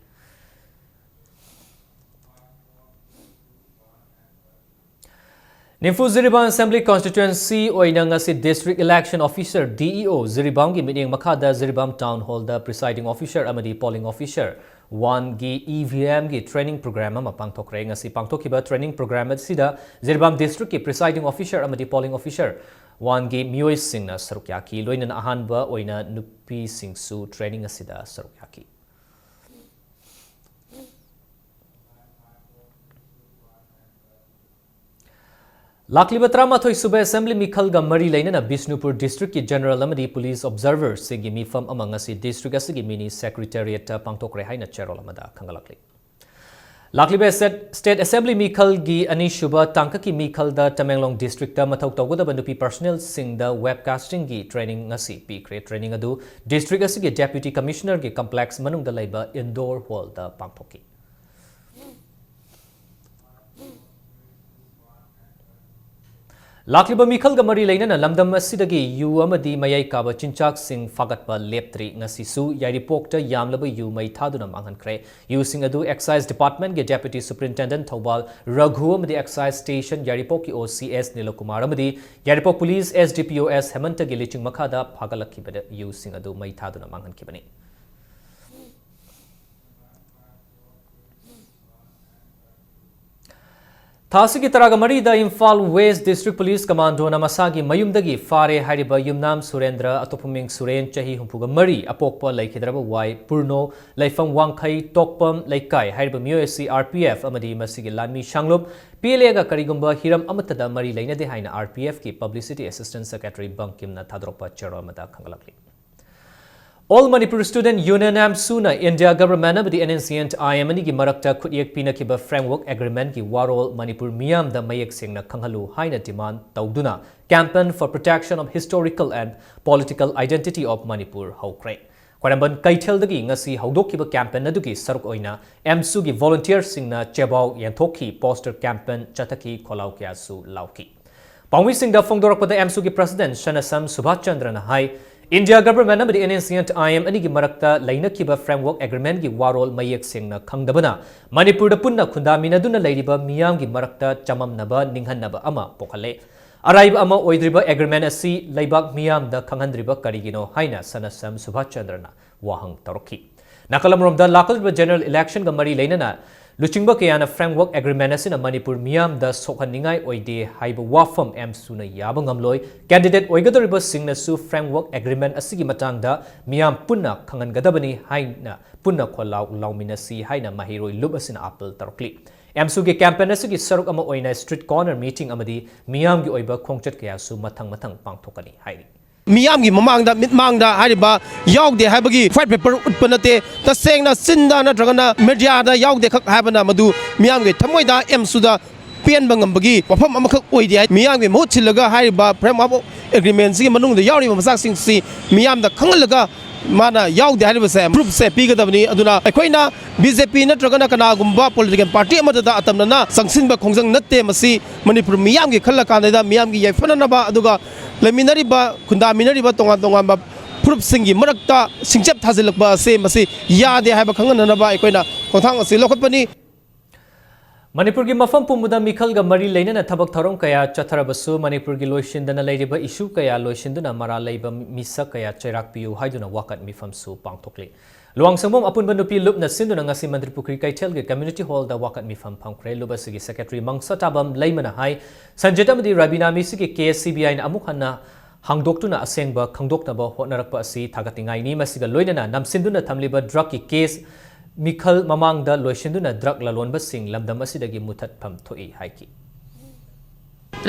ꯅꯤꯝꯐꯨ ꯖꯤꯔꯤꯕꯥꯝ Assembly Constituency ꯑꯣꯏꯅ ꯉꯁꯤ District Election Officer, D E O, ꯖꯤꯔꯤꯕꯥꯝꯒꯤ ꯃꯤꯠꯌꯦꯡ ꯃꯈꯥꯗ ꯖꯤꯔꯤꯕꯥꯝ Town Hall ꯗ Presiding Officer ꯑꯃꯗꯤ Polling Officer one ꯒꯤ E V M ꯒꯤ training program ꯑꯃ ꯄꯥꯡꯊꯣꯛꯈ꯭ꯔꯦ꯫ ꯉꯁꯤ ꯄꯥꯡꯊꯣꯛꯈꯤꯕ training program ꯑꯁꯤꯗ ꯖꯤꯔꯤꯕꯥꯝ district ꯀꯤ Presiding Officer ꯑꯃꯗꯤ Polling Officer one ꯒꯤ ꯃꯤꯑꯣꯏꯁꯤꯡꯅ ꯁꯔꯨꯛ ꯌꯥꯈꯤ꯫ ꯂꯣꯏꯅꯅ ꯑꯍꯥꯟꯕ ꯑꯣꯏꯅ ꯅꯨꯄꯤꯁꯤꯡꯁꯨ training ꯑꯁꯤꯗ ꯁꯔꯨꯛ ꯌꯥꯈꯤ꯫ ꯂꯥꯛꯂꯤꯕ ꯇꯔꯥꯃꯥꯊꯣꯏ ꯁꯨꯕ Assembly ꯃꯤꯈꯜꯒ ꯃꯔꯤ ꯂꯩꯅꯅ ꯕꯤꯁꯅꯨꯄꯨꯔ district ꯀꯤ general ꯑꯃꯗꯤ police observer ꯁꯤꯡꯒꯤ ꯃꯤꯐꯝ ꯑꯃ ꯉꯁꯤ district ꯑꯁꯤꯒꯤ mini secretariat ꯇ ꯄꯥꯡꯊꯣꯛꯈ꯭ꯔꯦ ꯍꯥꯏꯅ ꯆꯦꯔꯣꯜ ꯑꯃꯗ ꯈꯪꯍꯜꯂꯛꯂꯤ꯫ ꯂꯥꯛꯂꯤꯕ State, State Assembly ꯃꯤꯈꯜꯒꯤ ꯑꯅꯤꯁꯨꯕ ꯇꯥꯡꯀꯛꯀꯤ ꯃꯤꯈꯜꯗ ꯇꯃꯦꯡꯂꯣꯡ district ꯇ ꯃꯊꯧ ꯇꯧꯒꯗꯕ ꯅꯨꯄꯤ personnel ꯁꯤꯡꯗ webcasting ꯒꯤ training ꯉꯁꯤ ꯄꯤꯈ꯭ꯔꯦ꯫ Training ꯑꯗꯨ district ꯑꯁꯤꯒꯤ Deputy Commissioner ꯒꯤ complex ꯃꯅꯨꯡꯗ ꯂꯩꯕ indoor hall ꯗ ꯄꯥꯡꯊꯣꯛꯈꯤ꯫ ꯂꯥꯛꯂꯤꯕ ꯃꯤꯈꯜꯒ ꯃꯔꯤ ꯂꯩꯅꯅ ꯂꯝꯗꯝ ꯑꯁꯤꯗꯒꯤ ꯌꯨ ꯑꯃꯗꯤ ꯃꯌꯥꯏ ꯀꯥꯕ ꯆꯤꯟꯖꯥꯛꯁꯤꯡ ꯐꯥꯒꯠꯄ ꯂꯦꯞꯇ꯭ꯔꯤ꯫ ꯉꯁꯤꯁꯨ ꯌꯥꯏꯔꯤꯄꯣꯛꯇ ꯌꯥꯝꯂꯕ ꯌꯨ ꯃꯩ ꯊꯥꯗꯨꯅ ꯃꯥꯡꯍꯟꯈ꯭ꯔꯦ꯫ ꯌꯨꯁꯤꯡ ꯑꯗꯨ Excise Department ꯒꯤ Deputy Superintendent ꯊꯧꯕꯥꯜ ꯔꯘꯨ ꯑꯃꯗꯤ Excise Station ꯌꯥꯏꯔꯤꯄꯣꯛꯀꯤ O C S ꯅꯤꯂꯀꯨꯃꯥꯔ ꯑꯃꯗꯤ ꯌꯥꯏꯔꯤꯄꯣꯛ Police S D P O S ꯍꯦꯃꯟꯇꯒꯤ ꯂꯤꯆꯤꯡ ꯃꯈꯥꯗ ꯐꯥꯒꯠꯂꯛꯈꯤꯕꯗ ꯌꯨꯁꯤꯡ ꯑꯗꯨ ꯃꯩ ꯊꯥꯗꯨꯅ ꯃꯥꯡꯍꯟꯈꯤꯕꯅꯤ꯫ ꯊꯥ ꯑꯁꯤꯒꯤ ꯇꯔꯥꯒ ꯃꯔꯤꯗ ꯏꯝꯐꯥꯜ ꯋꯦꯁ ꯗꯤꯁꯇ꯭ꯔꯤꯛ ꯄꯨꯂꯤꯁ ꯀꯃꯥꯟꯗꯣꯅ ꯃꯁꯥꯒꯤ ꯃꯌꯨꯝꯗꯒꯤ ꯐꯥꯔꯦ ꯍꯥꯏꯔꯤꯕ ꯌꯨꯝꯅꯥꯝ ꯁꯨꯔꯦꯟꯗ꯭ꯔ, ꯑꯇꯣꯞꯄ ꯃꯤꯡ ꯁꯨꯔꯦꯟ, ꯆꯍꯤ ꯍꯨꯝꯐꯨꯒ ꯃꯔꯤ, ꯑꯄꯣꯛꯄ ꯂꯩꯈꯤꯗ꯭ꯔꯕ ꯋꯥꯏ ꯄꯨꯔꯅꯣ, ꯂꯩꯐꯝ ꯋꯥꯡꯈꯩ ꯇꯣꯛꯄꯝ ꯂꯩꯀꯥꯏ ꯍꯥꯏꯔꯤꯕ ꯃꯤꯑꯣꯏ ꯑꯁꯤ ꯑꯥꯔ ꯄꯤ ꯑꯦꯐ ꯑꯃꯗꯤ ꯃꯁꯤꯒꯤ ꯂꯥꯟꯃꯤ ꯁꯥꯡꯂꯨꯞ ꯄꯤ ꯑꯦꯜ ꯑꯦꯒ ꯀꯔꯤꯒꯨꯝꯕ ꯍꯤꯔꯝ ꯑꯃꯠꯇꯗ ꯃꯔꯤ ꯂꯩꯅꯗꯦ ꯍꯥꯏꯅ ꯑꯥꯔ ꯄꯤ ꯑꯦꯐꯀꯤ ꯄꯕ꯭ꯂꯤꯁꯤꯇꯤ ꯑꯦꯁꯤꯁꯇꯦꯟꯠ ꯁꯦꯀ꯭ꯔꯦꯇꯔꯤ ꯕꯪꯀꯤꯝꯅ ꯊꯥꯗꯣꯔꯛꯄ ꯆꯦꯔꯣꯜ ꯑꯃꯗ ꯈꯪꯒꯠꯂꯛꯂꯤ꯫ All Manipur Student Union, ꯑꯦꯝꯁꯨꯅ ꯏꯟꯗꯤꯌꯥ ꯒꯚꯔꯟꯃꯦꯟꯠ ꯑꯃꯗꯤ N N C N I M ꯑꯅꯤꯒꯤ ꯃꯔꯛꯇ ꯈꯨꯠꯌꯦꯛ ꯄꯤꯅꯈꯤꯕ ꯐ꯭ꯔꯦꯝꯋꯔꯛ ꯑꯦꯒ꯭ꯔꯤꯃꯦꯟꯠꯀꯤ ꯋꯥꯔꯣꯜ ꯃꯅꯤꯄꯨꯔ ꯃꯤꯌꯥꯝꯗ ꯃꯌꯦꯛ ꯁꯦꯡꯅ ꯈꯪꯍꯜꯂꯨ ꯍꯥꯏꯅ demand ꯇꯧꯗꯨꯅ Campaign for Protection of Historical and Political Identity of Manipur ꯍꯧꯈ꯭ꯔꯦ꯫ ꯈ꯭ꯋꯥꯏꯔꯝꯕꯟ ꯀꯩꯊꯦꯜꯗꯒꯤ ꯉꯁꯤ ꯍꯧꯗꯣꯛꯈꯤꯕ campaign ꯑꯗꯨꯒꯤ ꯁꯔꯨꯛ ꯑꯣꯏꯅ ꯑꯦꯝꯁꯨꯒꯤ volunteerꯁꯤꯡꯅ ꯆꯦꯕꯥꯎ ꯌꯦꯟꯊꯣꯛꯈꯤ, poster campaign ꯆꯠꯊꯈꯤ, ꯈꯣꯜꯂꯥꯎ ꯀꯌꯥꯁꯨ ꯂꯥꯎꯈꯤ꯫ ꯄꯥꯎꯃꯤꯁꯤꯡꯗ ꯐꯣꯡꯗꯣꯔꯛꯄꯗ ꯑꯦꯝꯁꯨꯒꯤ president ꯁꯅꯥꯁꯝ ꯁꯨꯚꯥꯁ ꯆꯟꯗ꯭ꯔꯅ ꯍꯥꯏ, ꯏꯟꯗꯤꯌꯥ ꯒꯚꯔꯟꯃꯦꯟꯠ ꯑꯃꯗꯤ N N C N I M ꯑꯅꯤꯒꯤ ꯃꯔꯛꯇ ꯂꯩꯅꯈꯤꯕ ꯐ꯭ꯔꯦꯝꯋꯔꯛ ꯑꯦꯒ꯭ꯔꯤꯃꯦꯟꯠꯀꯤ ꯋꯥꯔꯣꯜ ꯃꯌꯦꯛ ꯁꯦꯡꯅ ꯈꯪꯗꯕꯅ ꯃꯅꯤꯄꯨꯔꯗ ꯄꯨꯟꯅ ꯈꯨꯟꯗꯥꯃꯤꯟꯅꯗꯨꯅ ꯂꯩꯔꯤꯕ ꯃꯤꯌꯥꯝꯒꯤ ꯃꯔꯛꯇ ꯆꯃꯝꯅꯕ, ꯅꯤꯡꯍꯟꯅꯕ ꯑꯃ ꯄꯣꯛꯍꯜꯂꯦ꯫ ꯑꯔꯥꯏꯕ ꯑꯃ ꯑꯣꯏꯗ꯭ꯔꯤꯕ ꯑꯦꯒ꯭ꯔꯤꯃꯦꯟꯠ ꯑꯁꯤ ꯂꯩꯕꯥꯛ ꯃꯤꯌꯥꯝꯗ ꯈꯪꯍꯟꯗ꯭ꯔꯤꯕ ꯀꯔꯤꯒꯤꯅꯣ ꯍꯥꯏꯅ ꯁꯅꯥꯁꯝ ꯁꯨꯚꯥꯁ ꯆꯟꯗ꯭ꯔꯅ ꯋꯥꯍꯪ ꯇꯧꯔꯛꯈꯤ꯫ ꯅꯥꯀꯜ ꯑꯃꯔꯣꯝꯗ, ꯂꯥꯛꯀꯗꯧꯔꯤꯕ general electionꯒ ꯃꯔꯤ ꯂꯩꯅꯅ ꯂꯨꯆꯤꯡꯕ ꯀꯌꯥꯅ ꯐ꯭ꯔꯦꯝꯋꯔꯛ ꯑꯦꯒ꯭ꯔꯤꯃꯦꯟꯠ ꯑꯁꯤꯅ ꯃꯅꯤꯄꯨꯔ ꯃꯤꯌꯥꯝꯗ ꯁꯣꯛꯍꯟꯅꯤꯡꯉꯥꯏ ꯑꯣꯏꯗꯦ ꯍꯥꯏꯕ ꯋꯥꯐꯝ ꯑꯦꯝꯁꯨꯅ ꯌꯥꯕ ꯉꯝꯂꯣꯏ, candidate ꯑꯣꯏꯒꯗꯧꯔꯤꯕꯁꯤꯡꯅꯁꯨ ꯐ꯭ꯔꯦꯝꯋꯔꯛ ꯑꯦꯒ꯭ꯔꯤꯃꯦꯟꯠ ꯑꯁꯤꯒꯤ ꯃꯇꯥꯡꯗ ꯃꯤꯌꯥꯝ ꯄꯨꯟꯅ ꯈꯪꯍꯟꯒꯗꯕꯅꯤ ꯍꯥꯏꯅ ꯄꯨꯟꯅ ꯈꯣꯜꯂꯥꯎ ꯂꯥꯎꯃꯤꯟꯅꯁꯤ ꯍꯥꯏꯅ ꯃꯍꯩꯔꯣꯏ ꯂꯨꯞ ꯑꯁꯤꯅ appeal ꯇꯧꯔꯛꯂꯤ꯫ ꯑꯦꯝꯁꯨꯒꯤ campaign ꯑꯁꯤꯒꯤ ꯁꯔꯨꯛ ꯑꯃ ꯑꯣꯏꯅ street corner meeting ꯑꯃꯗꯤ ꯃꯤꯌꯥꯝꯒꯤ ꯑꯣꯏꯕ ꯈꯣꯡꯆꯠ ꯀꯌꯥꯁꯨ ꯃꯊꯪ ꯃꯊꯪ ꯄꯥꯡꯊꯣꯛꯀꯅꯤ ꯍꯥꯏꯔꯤ꯫ ꯃꯤꯌꯥꯝꯒꯤ ꯃꯃꯥꯡꯗ, ꯃꯤꯠꯃꯥꯡꯗ ꯍꯥꯏꯔꯤꯕ ꯌꯥꯎꯗꯦ ꯍꯥꯏꯕꯒꯤ white paper ꯎꯠꯄ ꯅꯠꯇꯦ꯫ ꯇꯁꯦꯡꯅ ꯆꯤꯟꯗ ꯅꯠꯇ꯭ꯔꯒꯅ mediaꯗ ꯌꯥꯎꯗꯦ ꯈꯛ ꯍꯥꯏꯕꯅ ꯃꯗꯨ ꯃꯤꯌꯥꯝꯒꯤ ꯊꯃꯣꯏꯗ ꯑꯦꯝꯁꯨꯗ ꯄꯦꯟꯕ ꯉꯝꯕꯒꯤ ꯋꯥꯐꯝ ꯑꯃꯈꯛ ꯑꯣꯏꯗꯦ ꯍꯥꯏ꯫ ꯃꯤꯌꯥꯝꯒꯤ ꯃꯍꯨꯠ ꯁꯤꯜꯂꯒ ꯍꯥꯏꯔꯤꯕ framework agreementꯁꯤꯒꯤ ꯃꯅꯨꯡꯗ ꯌꯥꯎꯔꯤꯕ ꯃꯆꯥꯛꯁꯤꯡꯁꯤ ꯃꯤꯌꯥꯝꯗ ꯈꯪꯍꯜꯂꯒ ꯃꯥꯅ ꯌꯥꯎꯗꯦ ꯍꯥꯏꯔꯤꯕꯁꯦ proofꯁꯦ ꯄꯤꯒꯗꯕꯅꯤ꯫ ꯑꯗꯨꯅ ꯑꯩꯈꯣꯏꯅ ꯕꯤ ꯖꯦ ꯄꯤ ꯅꯠꯇ꯭ꯔꯒꯅ ꯀꯅꯥꯒꯨꯝꯕ political party ꯑꯃꯠꯇꯗ ꯑꯇꯝꯅꯅ ꯆꯪꯁꯤꯟꯕ ꯈꯣꯡꯖꯪ ꯅꯠꯇꯦ꯫ ꯃꯁꯤ ꯃꯅꯤꯄꯨꯔ ꯃꯤꯌꯥꯝꯒꯤ ꯈꯜꯂ ꯀꯥꯟꯗ ꯃꯤꯌꯥꯝꯒꯤ ꯌꯥꯏꯐꯅꯅꯕ, ꯑꯗꯨꯒ ꯂꯩꯃꯤꯟꯅꯔꯤꯕ, ꯈꯨꯟꯗꯥꯃꯤꯟꯅꯔꯤꯕ ꯇꯣꯉꯥꯟ ꯇꯣꯉꯥꯟꯕ ꯐꯨꯔꯨꯞꯁꯤꯡꯒꯤ ꯃꯔꯛꯇ ꯁꯤꯡꯆꯞ ꯊꯥꯖꯤꯜꯂꯛꯄ ꯑꯁꯦ ꯃꯁꯤ ꯌꯥꯗꯦ ꯍꯥꯏꯕ ꯈꯪꯍꯟꯅꯅꯕ ꯑꯩꯈꯣꯏꯅ ꯈꯣꯡꯊꯥꯡ ꯑꯁꯤ ꯂꯧꯈꯠꯄꯅꯤ꯫ ꯃꯅꯤꯄꯨꯔꯒꯤ ꯃꯐꯝ ꯄꯨꯝꯕꯗ ꯃꯤꯈꯜꯒ ꯃꯔꯤ ꯂꯩꯅꯅ ꯊꯕꯛ ꯊꯧꯔꯝ ꯀꯌꯥ ꯆꯠꯊꯔꯕꯁꯨ ꯃꯅꯤꯄꯨꯔꯒꯤ ꯂꯣꯏꯁꯤꯟꯗꯅ ꯂꯩꯔꯤꯕ issue ꯀꯌꯥ ꯂꯣꯏꯁꯤꯟꯗꯨꯅ ꯃꯔꯥꯜ ꯂꯩꯕ ꯃꯤꯁꯛ ꯀꯌꯥ ꯆꯩꯔꯥꯛ ꯄꯤꯌꯨ ꯍꯥꯏꯗꯨꯅ ꯋꯥꯀꯠ ꯃꯤꯐꯝꯁꯨ ꯄꯥꯡꯊꯣꯛꯂꯤ꯫ ꯂꯨꯋꯥꯡꯁꯪꯕꯝ ꯑꯄꯨꯟꯕ ꯅꯨꯄꯤ ꯂꯨꯞꯅ ꯁꯤꯟꯗꯨꯅ ꯉꯁꯤ ꯃꯟꯇ꯭ꯔꯤꯄꯨꯈ꯭ꯔꯤ ꯀꯩꯊꯦꯜꯒꯤ community hall ꯗ ꯋꯥꯀꯠ ꯃꯤꯐꯝ ꯐꯝꯈ꯭ꯔꯦ꯫ ꯂꯨꯞ ꯑꯁꯤꯒꯤ secretary ꯃꯪꯁꯇꯥꯕꯝ ꯂꯩꯃꯅ ꯍꯥꯏ, ꯁꯟꯖꯤꯠ ꯑꯃꯗꯤ Rabina ꯃꯤꯁꯤꯒꯤ case C B I ꯅ ꯑꯃꯨꯛ ꯍꯟꯅ ꯍꯥꯡꯗꯣꯛꯇꯨꯅ ꯑꯁꯦꯡꯕ ꯈꯪꯗꯣꯛꯅꯕ ꯍꯣꯠꯅꯔꯛꯄ ꯑꯁꯤ ꯊꯥꯒꯠꯅꯤꯡꯉꯥꯏꯅꯤ꯫ ꯃꯁꯤꯒ ꯂꯣꯏꯅꯅ ꯅꯝꯁꯤꯟꯗꯨꯅ ꯊꯝꯂꯤꯕ drug ꯀꯤ case ꯃꯤꯈꯜ ꯃꯃꯥꯡꯗ ꯂꯣꯏꯁꯤꯟꯗꯨꯅ drug ꯂꯂꯣꯟꯕꯁꯤꯡ ꯂꯝꯗꯝ ꯑꯁꯤꯗꯒꯤ ꯃꯨꯊꯠꯐꯝ ꯊꯣꯛꯏ ꯍꯥꯏꯈꯤ꯫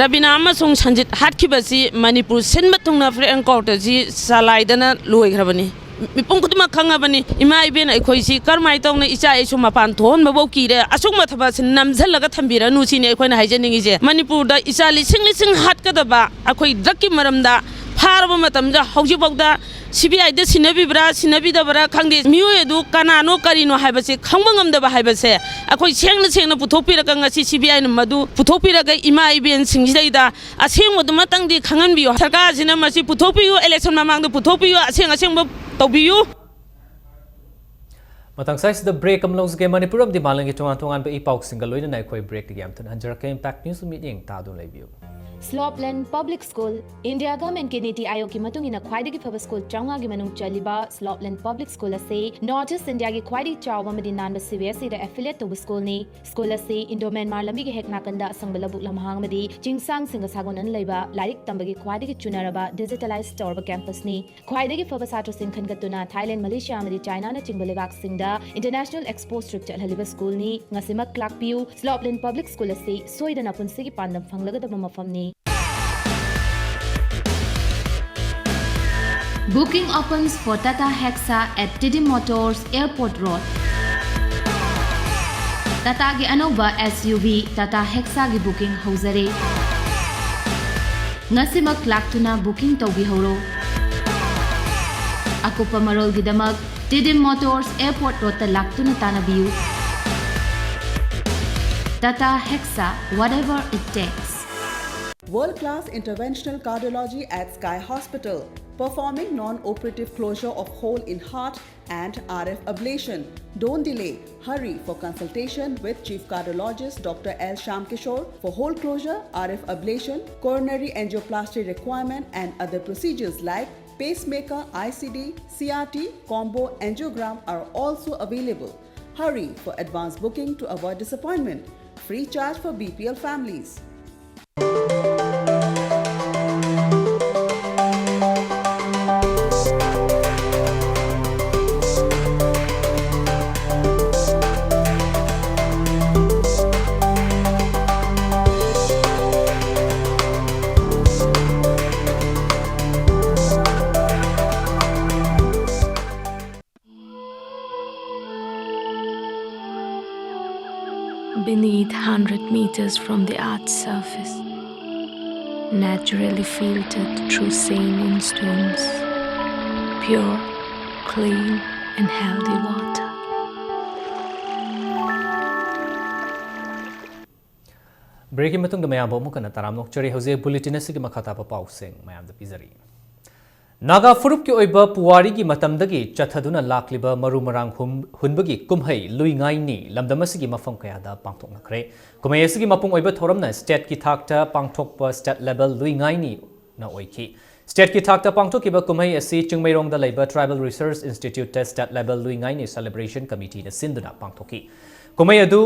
ꯔꯕꯤꯅꯥ ꯑꯃꯁꯨꯡ ꯁꯟꯖꯤꯠ ꯍꯥꯠꯈꯤꯕꯁꯤ ꯃꯅꯤꯄꯨꯔ ꯁꯤꯟꯕ ꯊꯨꯡꯅ ꯐ꯭ꯔꯦꯟ ꯀꯣꯔꯠꯇ ꯁꯤ ꯆꯂꯥꯏꯗꯅ ꯂꯣꯏꯈ꯭ꯔꯕꯅꯤ꯫ ꯃꯤꯄꯨꯝ ꯈꯨꯗꯤꯡꯃꯛ ꯈꯪꯉꯕꯅꯤ꯫ ꯏꯃꯥ ꯏꯕꯦꯟ ꯑꯩꯈꯣꯏꯁꯤ ꯀꯔꯝꯍꯥꯏꯅ ꯇꯧꯅ ꯏꯆꯥ ꯏꯁꯨ ꯃꯄꯥꯟ ꯊꯣꯛꯍꯟꯕꯐꯧ ꯀꯤꯔꯦ꯫ ꯑꯁꯨꯝꯕ ꯊꯕꯛꯁꯤ ꯅꯝꯁꯤꯜꯂꯒ ꯊꯝꯕꯤꯔꯅꯨ ꯁꯤꯅꯤ ꯑꯩꯈꯣꯏꯅ ꯍꯥꯏꯖꯅꯤꯡꯉꯤꯁꯦ꯫ ꯃꯅꯤꯄꯨꯔꯗ ꯏꯆꯥ ꯂꯤꯁꯤꯡ ꯂꯤꯁꯤꯡ ꯍꯥꯠꯀꯗꯕ ꯑꯩꯈꯣꯏ drug ꯀꯤ ꯃꯔꯝꯗ ꯐꯥꯔꯕ ꯃꯇꯝꯗ ꯍꯧꯖꯤꯛꯐꯥꯎꯗ C B I ꯗ ꯁꯤꯟꯅꯕꯤꯕ꯭ꯔꯥ ꯁꯤꯟꯅꯕꯤꯗꯕ꯭ꯔꯥ ꯈꯪꯗꯦ꯫ ꯃꯤꯑꯣꯏ ꯑꯗꯨ ꯀꯅꯥꯅꯣ ꯀꯔꯤꯅꯣ ꯍꯥꯏꯕꯁꯦ ꯈꯪꯕ ꯉꯝꯗꯕ ꯍꯥꯏꯕꯁꯦ ꯑꯩꯈꯣꯏ ꯁꯦꯡꯅ ꯁꯦꯡꯅ ꯄꯨꯊꯣꯛꯄꯤꯔꯒ ꯉꯁꯤ C B I ꯅ ꯃꯗꯨ ꯄꯨꯊꯣꯛꯄꯤꯔꯒ ꯏꯃꯥ ꯏꯕꯦꯟꯁꯤꯡꯁꯤꯗꯩꯗ ꯑꯁꯦꯡꯕꯗꯨꯃꯛꯇꯪꯗꯤ ꯈꯪꯍꯟꯕꯤꯌꯨ꯫ ꯁꯔꯀꯥꯔꯁꯤꯅ ꯃꯁꯤ ꯄꯨꯊꯣꯛꯄꯤꯌꯨ, election ꯃꯃꯥꯡꯗ ꯄꯨꯊꯣꯛꯄꯤꯌꯨ, ꯑꯁꯦꯡ ꯑꯁꯦꯡꯕ ꯇꯧꯕꯤꯌꯨ꯫ ꯃꯇꯥꯡ ꯁ꯭ꯋꯥꯏꯁꯤꯗ break ꯑꯃ ꯂꯧꯖꯒꯦ꯫ ꯃꯅꯤꯄꯨꯔ ꯑꯃꯗꯤ ꯃꯥꯂꯦꯝꯒꯤ ꯇꯣꯉꯥꯟ ꯇꯣꯉꯥꯟꯕ ꯏ ꯄꯥꯎꯁꯤꯡꯒ ꯂꯣꯏꯅꯅ ꯑꯩꯈꯣꯏ break ꯇꯒꯤ ꯌꯥꯝ ꯊꯨꯅ ꯍꯟꯖꯔꯛꯀꯦ꯫ Impact News ꯃꯤꯠꯌꯦꯡ ꯇꯥꯗꯨꯅ ꯂꯩꯕꯤꯌꯨ꯫ Slopeland Public School, India Government ꯀꯤ ꯅꯤꯇꯤ ꯑꯥꯌꯣꯒꯀꯤ ꯃꯇꯨꯡ ꯏꯟꯅ ꯈ꯭ꯋꯥꯏꯗꯒꯤ ꯐꯕ ꯁ꯭ꯀꯨꯜ ꯆꯥꯝꯃꯉꯥꯒꯤ ꯃꯅꯨꯡ ꯆꯜꯂꯤꯕ Slopeland Public School ꯑꯁꯤ North East India ꯒꯤ ꯈ꯭ꯋꯥꯏꯗꯒꯤ ꯆꯥꯎꯕ ꯑꯃꯗꯤ ꯅꯥꯟꯕ C B S E ꯗ affiliate ꯇꯧꯕ ꯁ꯭ꯀꯨꯜꯅꯤ꯫ ꯁ꯭ꯀꯨꯜ ꯑꯁꯤ Indo-Myanmar ꯂꯝꯕꯤꯒꯤ ꯍꯦꯛ ꯅꯥꯀꯟꯗ ꯑꯁꯪꯕ ꯂꯧꯕꯨꯛ ꯂꯝꯍꯥꯡ ꯑꯃꯗꯤ ꯆꯤꯡꯁꯥꯡꯁꯤꯡꯒ ꯁꯥꯒꯣꯟꯅꯅ ꯂꯩꯕ ꯂꯥꯏꯔꯤꯛ ꯇꯝꯕꯒꯤ ꯈ꯭ꯋꯥꯏꯗꯒꯤ ꯆꯨꯅꯔꯕ digitalized ꯇꯧꯔꯕ campus ꯅꯤ꯫ ꯈ꯭ꯋꯥꯏꯗꯒꯤ ꯐꯕ ꯁꯥꯇ꯭ꯔꯁꯤꯡ ꯈꯟꯒꯠꯇꯨꯅ Thailand, Malaysia ꯑꯃꯗꯤ China ꯅꯆꯤꯡꯕ ꯂꯩꯕꯥꯛꯁꯤꯡꯗ international exposure trip ꯆꯠꯍꯜꯂꯤꯕ ꯁ꯭ꯀꯨꯜꯅꯤ꯫ ꯉꯁꯤꯃꯛ ꯂꯥꯛꯄꯤꯌꯨ꯫ Slopeland Public School ꯑꯁꯤ ꯁꯣꯏꯗꯅ ꯄꯨꯟꯁꯤꯒꯤ ꯄꯥꯟꯗꯝ ꯐꯪꯂꯒꯗꯕ ꯃꯐꯝꯅꯤ꯫ Booking opens for Tata Hexa at Tiddim Motors, Airport Road. ꯇꯥꯇꯥꯒꯤ ꯑꯅꯧꯕ S U V Tata Hexa ꯒꯤ booking ꯍꯧꯖꯔꯦ꯫ ꯉꯁꯤꯃꯛ ꯂꯥꯛꯇꯨꯅ booking ꯇꯧꯕꯤꯍꯧꯔꯣ꯫ ꯑꯀꯨꯞꯄ ꯃꯔꯣꯜꯒꯤꯗꯃꯛ Tiddim Motors, Airport Road ꯇ ꯂꯥꯛꯇꯨꯅ ꯇꯥꯟꯅꯕꯤꯌꯨ꯫ Tata Hexa, whatever it takes. World class interventional cardiology at Sky Hospital. Performing non-operative closure of hole in heart and R F ablation. Don't delay. Hurry for consultation with Chief Cardiologist Doctor L Shyamkishore for hole closure, R F ablation, coronary angioplasty requirement, and other procedures like pacemaker, I C D, C R T, combo angiogram are also available. Hurry for advance booking to avoid disappointment. Free charge for B P L families. Beneath, hundred meters from the earth's surface, naturally filtered through saline stones, pure, clean, and healthy water. Breakꯀꯤ ꯃꯇꯨꯡꯗ ꯃꯌꯥꯝꯕꯨ ꯑꯃꯨꯛ ꯍꯟꯅ ꯇꯔꯥꯝꯅ ꯑꯣꯛꯆꯔꯤ꯫ ꯍꯧꯖꯤꯛ bulletin ꯑꯁꯤꯒꯤ ꯃꯈꯥ ꯇꯥꯕ ꯄꯥꯎꯁꯤꯡ ꯃꯌꯥꯝꯗ ꯄꯤꯖꯔꯤ꯫ ꯅꯥꯒꯥ ꯐꯨꯔꯨꯞꯀꯤ ꯑꯣꯏꯕ ꯄꯨꯋꯥꯔꯤꯒꯤ ꯃꯇꯝꯗꯒꯤ ꯆꯠꯊꯗꯨꯅ ꯂꯥꯛꯂꯤꯕ ꯃꯔꯨ ꯃꯔꯥꯡ ꯍꯨꯝ-, ꯍꯨꯟꯕꯒꯤ ꯀꯨꯝꯍꯩ ꯂꯨꯏꯉꯥꯏꯅꯤ ꯂꯝꯗꯝ ꯑꯁꯤꯒꯤ ꯃꯐꯝ ꯀꯌꯥꯗ ꯄꯥꯡꯊꯣꯛꯅꯈ꯭ꯔꯦ꯫ ꯀꯨꯝꯍꯩ ꯑꯁꯤꯒꯤ ꯃꯄꯨꯡ ꯑꯣꯏꯕ ꯊꯧꯔꯝꯅ stateꯀꯤ ꯊꯥꯛꯇ ꯄꯥꯡꯊꯣꯛꯄ state level ꯂꯨꯏꯉꯥꯏꯅꯤꯅ ꯑꯣꯏꯈꯤ꯫ Stateꯀꯤ ꯊꯥꯛꯇ ꯄꯥꯡꯊꯣꯛꯈꯤꯕ ꯀꯨꯝꯍꯩ ꯑꯁꯤ ꯆꯤꯡꯃꯩꯔꯣꯡꯗ ꯂꯩꯕ Tribal Research Instituteꯇ state level ꯂꯨꯏꯉꯥꯏꯅꯤ celebration committeeꯅ ꯁꯤꯟꯗꯨꯅ ꯄꯥꯡꯊꯣꯛꯈꯤ꯫ ꯀꯨꯝꯍꯩ ꯑꯗꯨ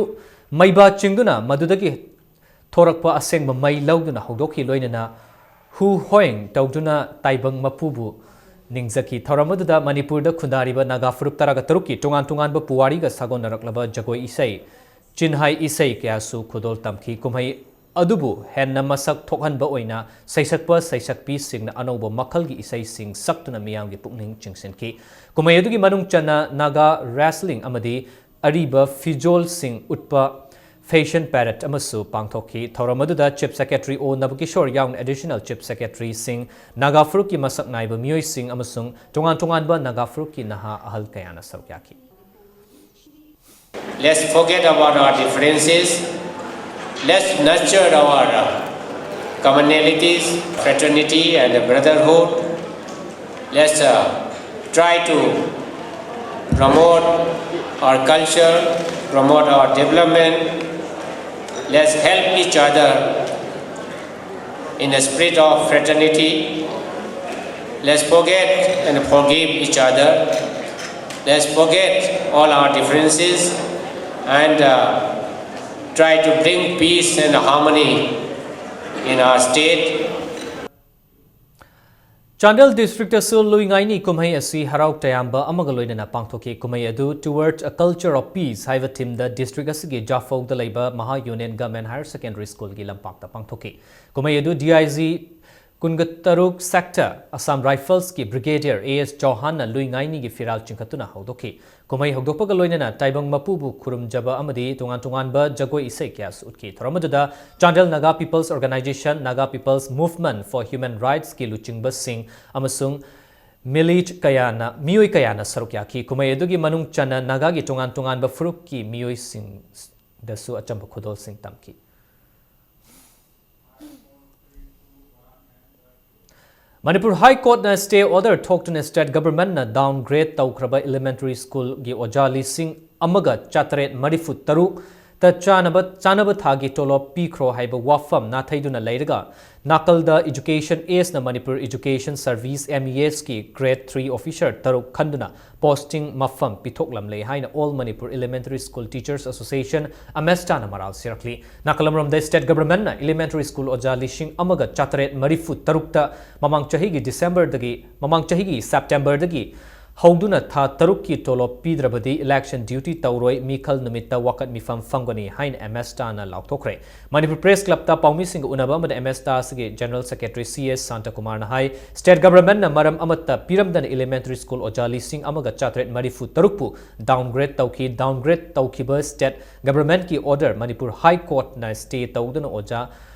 ꯃꯩꯕꯥ ꯆꯤꯡꯗꯨꯅ ꯃꯗꯨꯗꯒꯤ ꯊꯣꯔꯛꯄ ꯑꯁꯦꯡꯕ ꯃꯩ ꯂꯧꯗꯨꯅ ꯍꯧꯗꯣꯛꯈꯤ, ꯂꯣꯏꯅꯅ ꯍꯨ ꯍꯣꯏꯡ ꯇꯧꯗꯨꯅ ꯇꯥꯏꯕꯪ ꯃꯄꯨꯕꯨ ꯅꯤꯡꯖꯈꯤ꯫ ꯊꯧꯔꯝ ꯑꯗꯨꯗ ꯃꯅꯤꯄꯨꯔꯗ ꯈꯨꯟꯗꯥꯔꯤꯕ ꯅꯥꯒꯥ ꯐꯨꯔꯨꯞ ꯇꯔꯥꯒ ꯇꯔꯨꯛꯀꯤ ꯇꯣꯉꯥꯟ ꯇꯣꯉꯥꯟꯕ ꯄꯨꯋꯥꯔꯤꯒ ꯁꯥꯒꯣꯟꯅꯔꯛꯂꯕ ꯖꯒꯣꯏ ꯏꯁꯩ, ꯆꯤꯟꯍꯥꯏ ꯏꯁꯩ ꯀꯌꯥꯁꯨ ꯈꯨꯗꯣꯜ ꯇꯝꯈꯤ꯫ ꯀꯨꯝꯍꯩ ꯑꯗꯨꯕꯨ ꯍꯦꯟꯅ ꯃꯁꯛ ꯊꯣꯛꯍꯟꯕ ꯑꯣꯏꯅ ꯁꯩꯁꯛꯄ ꯁꯩꯁꯛꯄꯤꯁꯤꯡꯅ ꯑꯅꯧꯕ ꯃꯈꯜꯒꯤ ꯏꯁꯩꯁꯤꯡ ꯁꯛꯇꯨꯅ ꯃꯤꯌꯥꯝꯒꯤ ꯄꯨꯛꯅꯤꯡ ꯆꯤꯡꯁꯤꯟꯈꯤ꯫ ꯀꯨꯝꯍꯩ ꯑꯗꯨꯒꯤ ꯃꯅꯨꯡ ꯆꯟꯅ ꯅꯥꯒꯥ wrestling ꯑꯃꯗꯤ ꯑꯔꯤꯕ ꯐꯤꯖꯣꯜꯁꯤꯡ ꯎꯠꯄ fashion parade ꯑꯃꯁꯨ ꯄꯥꯡꯊꯣꯛꯈꯤ꯫ ꯊꯧꯔꯝ ꯑꯗꯨꯗ Chief Secretary ꯑꯣ ꯅꯕꯀꯤꯁꯣꯔ ꯌꯥꯎꯅ Additional Chief Secretaryꯁꯤꯡ, ꯅꯥꯒꯥ ꯐꯨꯔꯨꯞꯀꯤ ꯃꯁꯛ ꯅꯥꯏꯕ ꯃꯤꯑꯣꯏꯁꯤꯡ ꯑꯃꯁꯨꯡ ꯇꯣꯉꯥꯟ ꯇꯣꯉꯥꯟꯕ ꯅꯥꯒꯥ ꯐꯨꯔꯨꯞꯀꯤ ꯅꯍꯥ ꯑꯍꯜ ꯀꯌꯥꯅ ꯁꯔꯨꯛ ꯌꯥꯈꯤ꯫ Let's forget about our differences. Let's nurture our, uh, commonalities, fraternity and brotherhood. Let's uh, try to promote our culture, promote our development. Let's help each other in the spirit of fraternity. Let's forget and forgive each other. Let's forget all our differences and uh, try to bring peace and harmony in our state. Chandel ꯗꯤꯁꯇ꯭ꯔꯤꯛꯇꯁꯨ ꯂꯨꯏ ꯉꯥꯏꯅꯤ ꯀꯨꯝꯍꯩ ꯑꯁꯤ ꯍꯔꯥꯎ ꯇꯌꯥꯝꯕ ꯑꯃꯒ ꯂꯣꯏꯅꯅ ꯄꯥꯡꯊꯣꯛꯈꯤ꯫ ꯀꯨꯝꯍꯩ ꯑꯗꯨ Towards a Culture of Peace ꯍꯥꯏꯕ ꯊꯤꯝꯗ ꯗꯤꯁꯇ꯭ꯔꯤꯛ ꯑꯁꯤꯒꯤ ꯖꯥꯐꯧꯗ ꯂꯩꯕ ꯃꯍꯥ ꯌꯨꯅꯤꯌꯟ ꯒꯃꯦꯟ ꯍꯥꯌꯔ ꯁꯦꯀꯦꯟꯗꯔꯤ ꯁ꯭ꯀꯨꯜꯒꯤ ꯂꯝꯄꯥꯛꯇ ꯄꯥꯡꯊꯣꯛꯈꯤ꯫ ꯀꯨꯝꯍꯩ ꯑꯗꯨ ꯗꯤ ꯑꯥꯏ ꯖꯤ ꯀꯨꯟꯒ ꯇꯔꯨꯛ ꯁꯦꯛꯇꯔ ꯑꯁꯥꯝ ꯔꯥꯏꯐꯜꯁꯀꯤ ꯕ꯭ꯔꯤꯒꯦꯗꯤꯌꯔ ꯑꯦ ꯑꯦꯁ ꯆꯧꯍꯥꯟꯅ ꯂꯨꯏ ꯉꯥꯏꯅꯤꯒꯤ ꯐꯤꯔꯥꯜ ꯆꯤꯡꯈꯠꯇꯨꯅ ꯍꯧꯗꯣꯛꯈꯤ꯫ ꯀꯨꯝꯍꯩ ꯍꯧꯗꯣꯛꯄꯒ ꯂꯣꯏꯅꯅ ꯇꯥꯏꯕꯪ ꯃꯄꯨꯕꯨ ꯈꯨꯔꯨꯝꯖꯕ ꯑꯃꯗꯤ ꯇꯣꯉꯥꯟ ꯇꯣꯉꯥꯟꯕ ꯖꯒꯣꯏ ꯏꯁꯩ ꯀꯌꯥꯁꯨ ꯎꯠꯈꯤ꯫ ꯊꯧꯔꯝ ꯑꯗꯨꯗ Chandel Naga peoples organisation, Naga peoples movement for human ꯔꯥꯏꯠꯁꯀꯤ ꯂꯨꯆꯤꯡꯕꯁꯤꯡ ꯑꯃꯁꯨꯡ ꯃꯤꯂꯤꯠ ꯀꯌꯥꯅ, ꯃꯤꯑꯣꯏ ꯀꯌꯥꯅ ꯁꯔꯨꯛ ꯌꯥꯈꯤ꯫ ꯀꯨꯝꯍꯩ ꯑꯗꯨꯒꯤ ꯃꯅꯨꯡ ꯆꯟꯅ ꯅꯥꯒꯥꯒꯤ ꯇꯣꯉꯥꯟ ꯇꯣꯉꯥꯟꯕ ꯐꯨꯔꯨꯞꯀꯤ ꯃꯤꯑꯣꯏꯁꯤꯡꯗꯁꯨ ꯑꯆꯝꯕ ꯈꯨꯗꯣꯜꯁꯤꯡ ꯇꯝꯈꯤ꯫ ꯃꯅꯤꯄꯨꯔ ꯍꯥꯏ ꯀꯣꯔꯠꯅ ꯁ꯭ꯇꯦ ꯑꯣꯔꯗꯔ ꯊꯣꯛꯇꯨꯅ ꯁ꯭ꯇꯦꯠ ꯒꯚꯔꯟꯃꯦꯟꯠꯅ ꯗꯥꯎꯟ ꯒ꯭ꯔꯦꯗ ꯇꯧꯈ꯭ꯔꯕ ꯏꯂꯤꯃꯦꯟꯇꯔꯤ ꯁ꯭ꯀꯨꯜꯒꯤ ꯑꯣꯖꯥ ꯂꯤꯁꯤꯡ ꯑꯃꯒ ꯆꯥꯇꯔꯦꯠ ꯃꯔꯤꯐꯨ ꯇꯔꯨꯛ ꯇ ꯆꯥꯅꯕ, ꯆꯥꯅꯕ ꯊꯥꯒꯤ ꯇꯣꯂꯣꯞ ꯄꯤꯈ꯭ꯔꯣ ꯍꯥꯏꯕ ꯋꯥꯐꯝ ꯅꯥꯊꯩꯗꯨꯅ ꯂꯩꯔꯒ, ꯅꯥꯀꯜꯗ ꯏꯖꯨꯀꯦꯁꯟ ꯑꯦꯖꯅ Manipur education service, M E ꯑꯦꯁꯀꯤ ꯒ꯭ꯔꯦꯗ ꯊ꯭ꯔꯤ ꯑꯣꯐꯤꯁꯔ ꯇꯔꯨꯛ ꯈꯟꯗꯨꯅ ꯄꯣꯁꯇꯤꯡ ꯃꯐꯝ ꯄꯤꯊꯣꯛꯂꯝꯂꯦ ꯍꯥꯏꯅ All Manipur Elementary School Teachers Association, ꯑꯃꯦꯁꯇꯥꯅ ꯃꯔꯥꯜ ꯁꯤꯔꯛꯂꯤ꯫ ꯅꯥꯀꯜ ꯑꯃꯔꯣꯝꯗ ꯁ꯭ꯇꯦꯠ ꯒꯚꯔꯟꯃꯦꯟꯠꯅ ꯏꯂꯤꯃꯦꯟꯇꯔꯤ ꯁ꯭ꯀꯨꯜ ꯑꯣꯖꯥ ꯂꯤꯁꯤꯡ ꯑꯃꯒ ꯆꯥꯇꯔꯦꯠ ꯃꯔꯤꯐꯨ ꯇꯔꯨꯛꯇ ꯃꯃꯥꯡ ꯆꯍꯤꯒꯤ ꯗꯤꯁꯦꯝꯕꯔꯗꯒꯤ, ꯃꯃꯥꯡ ꯆꯍꯤꯒꯤ ꯁꯦꯞꯇꯦꯝꯕꯔꯗꯒꯤ ꯍꯧꯗꯨꯅ ꯊꯥ ꯇꯔꯨꯛꯀꯤ ꯇꯣꯂꯣꯞ ꯄꯤꯗ꯭ꯔꯕꯗꯤ ꯏꯂꯦꯛꯁꯟ ꯗ꯭ꯌꯨꯇꯤ ꯇꯧꯔꯣꯏ, ꯃꯤꯈꯜ ꯅꯨꯃꯤꯠꯇ ꯋꯥꯀꯠ ꯃꯤꯐꯝ ꯐꯝꯒꯅꯤ ꯍꯥꯏꯅ ꯑꯃꯦꯁꯇꯥꯅ ꯂꯥꯎꯊꯣꯛꯈ꯭ꯔꯦ꯫ ꯃꯅꯤꯄꯨꯔ ꯄ꯭ꯔꯦꯁ ꯀ꯭ꯂꯕꯇ ꯄꯥꯎꯃꯤꯁꯤꯡꯒ ꯎꯅꯕ ꯑꯃꯗ ꯑꯃꯦꯁꯇꯥ ꯑꯁꯤꯒꯤ ꯖꯦꯅꯔꯦꯜ ꯁꯦꯀ꯭ꯔꯦꯇꯔꯤ ꯁꯤ ꯑꯦꯁ ꯁꯥꯟꯇꯀꯨꯃꯥꯔꯅ ꯍꯥꯏ, ꯁ꯭ꯇꯦꯠ ꯒꯚꯔꯟꯃꯦꯟꯠꯅ ꯃꯔꯝ ꯑꯃꯠꯇ ꯄꯤꯔꯝꯗꯅ ꯏꯂꯤꯃꯦꯟꯇꯔꯤ ꯁ꯭ꯀꯨꯜ ꯑꯣꯖꯥ ꯂꯤꯁꯤꯡ ꯑꯃꯒ ꯆꯥꯇꯔꯦꯠ ꯃꯔꯤꯐꯨ ꯇꯔꯨꯛꯄꯨ ꯗꯥꯎꯟ ꯒ꯭ꯔꯦꯗ ꯇꯧꯈꯤ꯫ ꯗꯥꯎꯟ ꯒ꯭ꯔꯦꯗ ꯇꯧꯈꯤꯕ ꯁ꯭ꯇꯦꯠ ꯒꯚꯔꯟꯃꯦꯟꯠꯀꯤ ꯑꯣꯔꯗꯔ ꯃꯅꯤꯄꯨꯔ ꯍꯥꯏ ꯀꯣꯔꯠꯅ ꯁ꯭ꯇꯦ ꯇꯧꯗꯨꯅ ꯑꯣꯖꯥ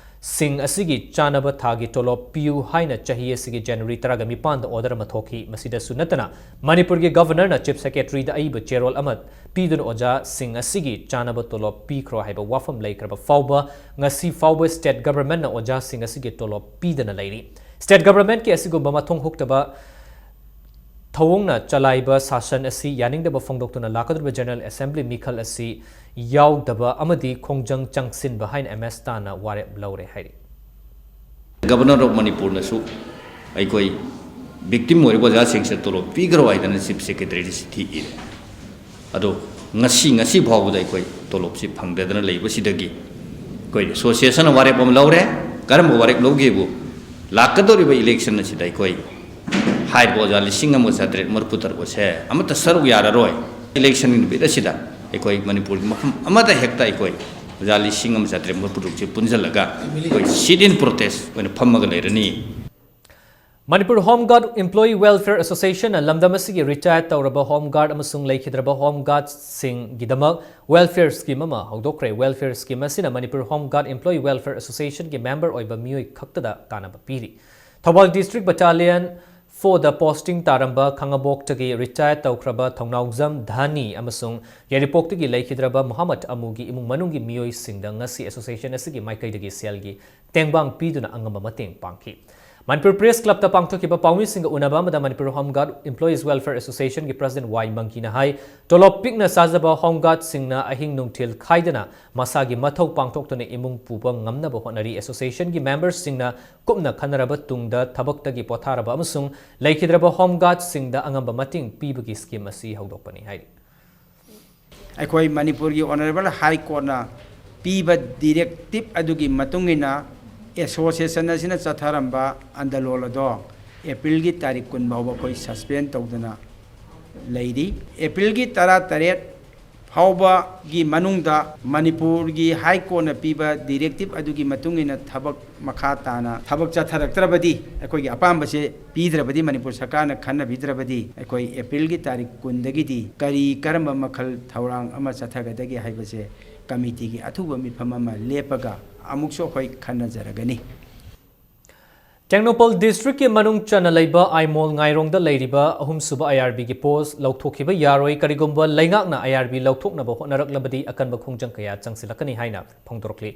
ꯁꯤꯡ ꯑꯁꯤꯒꯤ ꯆꯥꯅꯕ ꯊꯥꯒꯤ ꯇꯣꯂꯣꯞ ꯄꯤꯌꯨ ꯍꯥꯏꯅ ꯆꯍꯤ ꯑꯁꯤꯒꯤ ꯖꯅꯋꯥꯔꯤ ꯇꯔꯥꯒ ꯅꯤꯄꯥꯟꯗ ꯑꯣꯔꯗꯔ ꯑꯃ ꯊꯣꯛꯈꯤ꯫ ꯃꯁꯤꯗꯁꯨ ꯅꯠꯇꯅ ꯃꯅꯤꯄꯨꯔꯒꯤ ꯒꯚꯔꯅꯔꯅ ꯆꯤꯐ ꯁꯦꯀ꯭ꯔꯦꯇꯔꯤꯗ ꯑꯏꯕ ꯆꯦꯔꯣꯜ ꯑꯃ ꯄꯤꯗꯨꯅ ꯑꯣꯖꯥꯁꯤꯡ ꯑꯁꯤꯒꯤ ꯆꯥꯅꯕ ꯇꯣꯂꯣꯞ ꯄꯤꯈ꯭ꯔꯣ ꯍꯥꯏꯕ ꯋꯥꯐꯝ ꯂꯩꯈ꯭ꯔꯕ ꯐꯥꯎꯕ ꯉꯁꯤ ꯐꯥꯎꯕ ꯁ꯭ꯇꯦꯠ ꯒꯚꯔꯟꯃꯦꯟꯠꯅ ꯑꯣꯖꯥꯁꯤꯡ ꯑꯁꯤꯒꯤ ꯇꯣꯂꯣꯞ ꯄꯤꯗꯅ ꯂꯩꯔꯤ꯫ ꯁ꯭ꯇꯦꯠ ꯒꯚꯔꯟꯃꯦꯟꯠꯀꯤ ꯑꯁꯤꯒꯨꯝꯕ ꯃꯊꯣꯡ ꯍꯨꯛꯇꯕ ꯊꯧꯑꯣꯡꯅ ꯆꯂꯥꯏꯕ ꯁꯥꯁꯟ ꯑꯁꯤ ꯌꯥꯅꯤꯡꯗꯕ ꯐꯣꯡꯗꯣꯛꯇꯨꯅ ꯂꯥꯛꯀꯗꯧꯔꯤꯕ General Assembly ꯃꯤꯈꯜ ꯑꯁꯤ ꯌꯥꯎꯗꯕ ꯑꯃꯗꯤ ꯈꯣꯡꯖꯪ ꯆꯪꯁꯤꯟꯕ ꯍꯥꯏꯅ ꯑꯦꯝ ꯑꯦꯁ ꯇꯥꯅ ꯋꯥꯔꯦꯞ ꯂꯧꯔꯦ ꯍꯥꯏꯔꯤ꯫ Governor of ꯃꯅꯤꯄꯨꯔꯅꯁꯨ ꯑꯩꯈꯣꯏ victim ꯑꯣꯏꯔꯤꯕ ꯑꯣꯖꯥꯁꯤꯡꯁꯦ ꯇꯣꯂꯣꯞ ꯄꯤꯈ꯭ꯔꯣ ꯍꯥꯏꯗꯅ Chief Secretaryꯗ ꯆꯤꯊꯤ ꯏꯔꯦ꯫ ꯑꯗꯣ ꯉꯁꯤ, ꯉꯁꯤ ꯐꯥꯎꯕꯗ ꯑꯩꯈꯣꯏ ꯇꯣꯂꯣꯞꯁꯤ ꯐꯪꯗꯗꯅ ꯂꯩꯕꯁꯤꯗꯒꯤ ꯑꯩꯈꯣꯏ associationꯅ ꯋꯥꯔꯦꯞ ꯑꯃ ꯂꯧꯔꯦ꯫ ꯀꯔꯝꯕ ꯋꯥꯔꯦꯞ ꯂꯧꯒꯦꯕꯨ, ꯂꯥꯛꯀꯗꯧꯔꯤꯕ election ꯑꯁꯤꯗ ꯑꯩꯈꯣꯏ ꯍꯥꯏꯔꯤꯕ ꯑꯣꯖꯥ ꯂꯤꯁꯤꯡ ꯑꯃ ꯆꯥꯇ꯭ꯔꯦꯠ ꯃꯔꯤꯐꯨ ꯇꯔꯨꯛ ꯑꯁꯦ ꯑꯃꯠꯇ ꯁꯔꯨꯛ ꯌꯥꯔꯔꯣꯏ꯫ Election ꯅꯨꯃꯤꯠ ꯑꯁꯤꯗ ꯑꯩꯈꯣꯏ ꯃꯅꯤꯄꯨꯔꯒꯤ ꯃꯐꯝ ꯑꯃꯗ ꯍꯦꯛꯇ ꯑꯩꯈꯣꯏ ꯑꯣꯖꯥ ꯂꯤꯁꯤꯡ ꯑꯃ ꯆꯥꯇ꯭ꯔꯦꯠ ꯃꯔꯤꯐꯨ ꯇꯔꯨꯛꯁꯤ ꯄꯨꯟꯁꯤꯜꯂꯒ ꯑꯩꯈꯣꯏ sit-in protest ꯑꯣꯏꯅ ꯐꯝꯃꯒ ꯂꯩꯔꯅꯤ꯫ Manipur Home Guard Employee Welfare Associationꯅ ꯂꯝꯗꯝ ꯑꯁꯤꯒꯤ retired ꯇꯧꯔꯕ Home Guard ꯑꯃꯁꯨꯡ ꯂꯩꯈꯤꯗ꯭ꯔꯕ Home Guardꯁꯤꯡꯒꯤꯗꯃꯛ welfare scheme ꯑꯃ ꯍꯧꯗꯣꯛꯈ꯭ꯔꯦ꯫ Welfare scheme ꯑꯁꯤꯅ Manipur Home Guard Employee Welfare Associationꯒꯤ member ꯑꯣꯏꯕ ꯃꯤꯑꯣꯏ ꯈꯛꯇꯗ ꯀꯥꯟꯅꯕ ꯄꯤꯔꯤ꯫ Thoubal District Battalion fourꯗ posting ꯇꯥꯔꯝꯕ ꯈꯥꯉꯕꯣꯛꯇꯒꯤ retired ꯇꯧꯈ꯭ꯔꯕ ꯊꯧꯅꯥꯎꯖꯝ ꯙꯥꯅꯤ ꯑꯃꯁꯨꯡ ꯌꯥꯏꯔꯤꯄꯣꯛꯇꯒꯤ ꯂꯩꯈꯤꯗ꯭ꯔꯕ ꯃꯨꯍꯝꯃꯗ ꯑꯃꯨꯒꯤ ꯏꯃꯨꯡ ꯃꯅꯨꯡꯒꯤ ꯃꯤꯑꯣꯏꯁꯤꯡꯗ ꯉꯁꯤ association ꯑꯁꯤꯒꯤ ꯃꯥꯏꯀꯩꯗꯒꯤ ꯁꯦꯜꯒꯤ ꯇꯦꯡꯕꯥꯡ ꯄꯤꯗꯨꯅ ꯑꯉꯝꯕ ꯃꯇꯦꯡ ꯄꯥꯡꯈꯤ꯫ ꯃꯅꯤꯄꯨꯔ Press Clubꯇ ꯄꯥꯡꯊꯣꯛꯈꯤꯕ ꯄꯥꯎꯃꯤꯁꯤꯡꯒ ꯎꯅꯕ ꯑꯃꯗ Manipur Home Guard Employees Welfare Associationꯒꯤ President ꯋꯥꯏ ꯃꯪꯀꯤꯅ ꯍꯥꯏ, ꯇꯣꯂꯣꯞ ꯄꯤꯛꯅ ꯆꯥꯖꯕ Home Guardꯁꯤꯡꯅ ꯑꯍꯤꯡ ꯅꯨꯡꯊꯤꯜ ꯈꯥꯏꯗꯅ ꯃꯁꯥꯒꯤ ꯃꯊꯧ ꯄꯥꯡꯊꯣꯛꯇꯨꯅ ꯏꯃꯨꯡ ꯄꯨꯕ ꯉꯝꯅꯕ ꯍꯣꯠꯅꯔꯤ꯫ Associationꯒꯤ memberꯁꯤꯡꯅ ꯀꯨꯞꯅ ꯈꯟꯅꯔꯕ ꯇꯨꯡꯗ ꯊꯕꯛꯇꯒꯤ ꯄꯣꯊꯥꯔꯕ ꯑꯃꯁꯨꯡ ꯂꯩꯈꯤꯗ꯭ꯔꯕ Home Guardꯁꯤꯡꯗ ꯑꯉꯝꯕ ꯃꯇꯦꯡ ꯄꯤꯕꯒꯤ scheme ꯑꯁꯤ ꯍꯧꯗꯣꯛꯄꯅꯤ ꯍꯥꯏꯔꯤ꯫ ꯑꯩꯈꯣꯏ ꯃꯅꯤꯄꯨꯔꯒꯤ Honourable High Courtꯅ ꯄꯤꯕ directive ꯑꯗꯨꯒꯤ ꯃꯇꯨꯡ ꯏꯟꯅ association ꯑꯁꯤꯅ ꯆꯠꯊꯔꯝꯕ ꯑꯟꯗꯂꯣꯟ ꯑꯗꯣ Aprilꯒꯤ ꯇꯥꯔꯤꯛ ꯀꯨꯟ ꯐꯥꯎꯕ ꯑꯩꯈꯣꯏ suspend ꯇꯧꯗꯅ ꯂꯩꯔꯤ꯫ Aprilꯒꯤ ꯇꯔꯥꯇꯔꯦꯠ ꯐꯥꯎꯕꯒꯤ ꯃꯅꯨꯡꯗ ꯃꯅꯤꯄꯨꯔꯒꯤ High Courtꯅ ꯄꯤꯕ directive ꯑꯗꯨꯒꯤ ꯃꯇꯨꯡ ꯏꯟꯅ ꯊꯕꯛ ꯃꯈꯥ ꯇꯥꯅ ꯊꯕꯛ ꯆꯠꯊꯔꯛꯇ꯭ꯔꯕꯗꯤ, ꯑꯩꯈꯣꯏꯒꯤ ꯑꯄꯥꯝꯕꯁꯦ ꯄꯤꯗ꯭ꯔꯕꯗꯤ, ꯃꯅꯤꯄꯨꯔ ꯁꯔꯀꯥꯔꯅ ꯈꯟꯅꯕꯤꯗ꯭ꯔꯕꯗꯤ, ꯑꯩꯈꯣꯏ Aprilꯒꯤ ꯇꯥꯔꯤꯛ ꯀꯨꯟꯗꯒꯤꯗꯤ ꯀꯔꯤ ꯀꯔꯝꯕ ꯃꯈꯜ ꯊꯧꯔꯥꯡ ꯑꯃ ꯆꯠꯊꯒꯗꯒꯦ ꯍꯥꯏꯕꯁꯦ committeeꯒꯤ ꯑꯊꯨꯕ ꯃꯤꯐꯝ ꯑꯃ ꯂꯦꯞꯄꯒ ꯑꯃꯨꯛꯁꯨ ꯑꯩꯈꯣꯏ ꯈꯟꯅꯖꯔꯒꯅꯤ꯫ ꯇꯦꯡꯅꯧꯄꯜ Districtꯀꯤ ꯃꯅꯨꯡ ꯆꯟꯅ ꯂꯩꯕ ꯑꯥꯏꯃꯣꯜ ꯉꯥꯏꯔꯣꯡꯗ ꯂꯩꯔꯤꯕ ꯑꯍꯨꯝꯁꯨꯕ IRBꯒꯤ post ꯂꯧꯊꯣꯛꯈꯤꯕ ꯌꯥꯔꯣꯏ꯫ ꯀꯔꯤꯒꯨꯝꯕ ꯂꯩꯉꯥꯛꯅ IRB ꯂꯧꯊꯣꯛꯅꯕ ꯍꯣꯠꯅꯔꯛꯂꯕꯗꯤ ꯑꯀꯟꯕ ꯈꯣꯡꯖꯪ ꯀꯌꯥ ꯆꯪꯁꯤꯜꯂꯛꯀꯅꯤ ꯍꯥꯏꯅ ꯐꯣꯡꯗꯣꯔꯛꯂꯤ꯫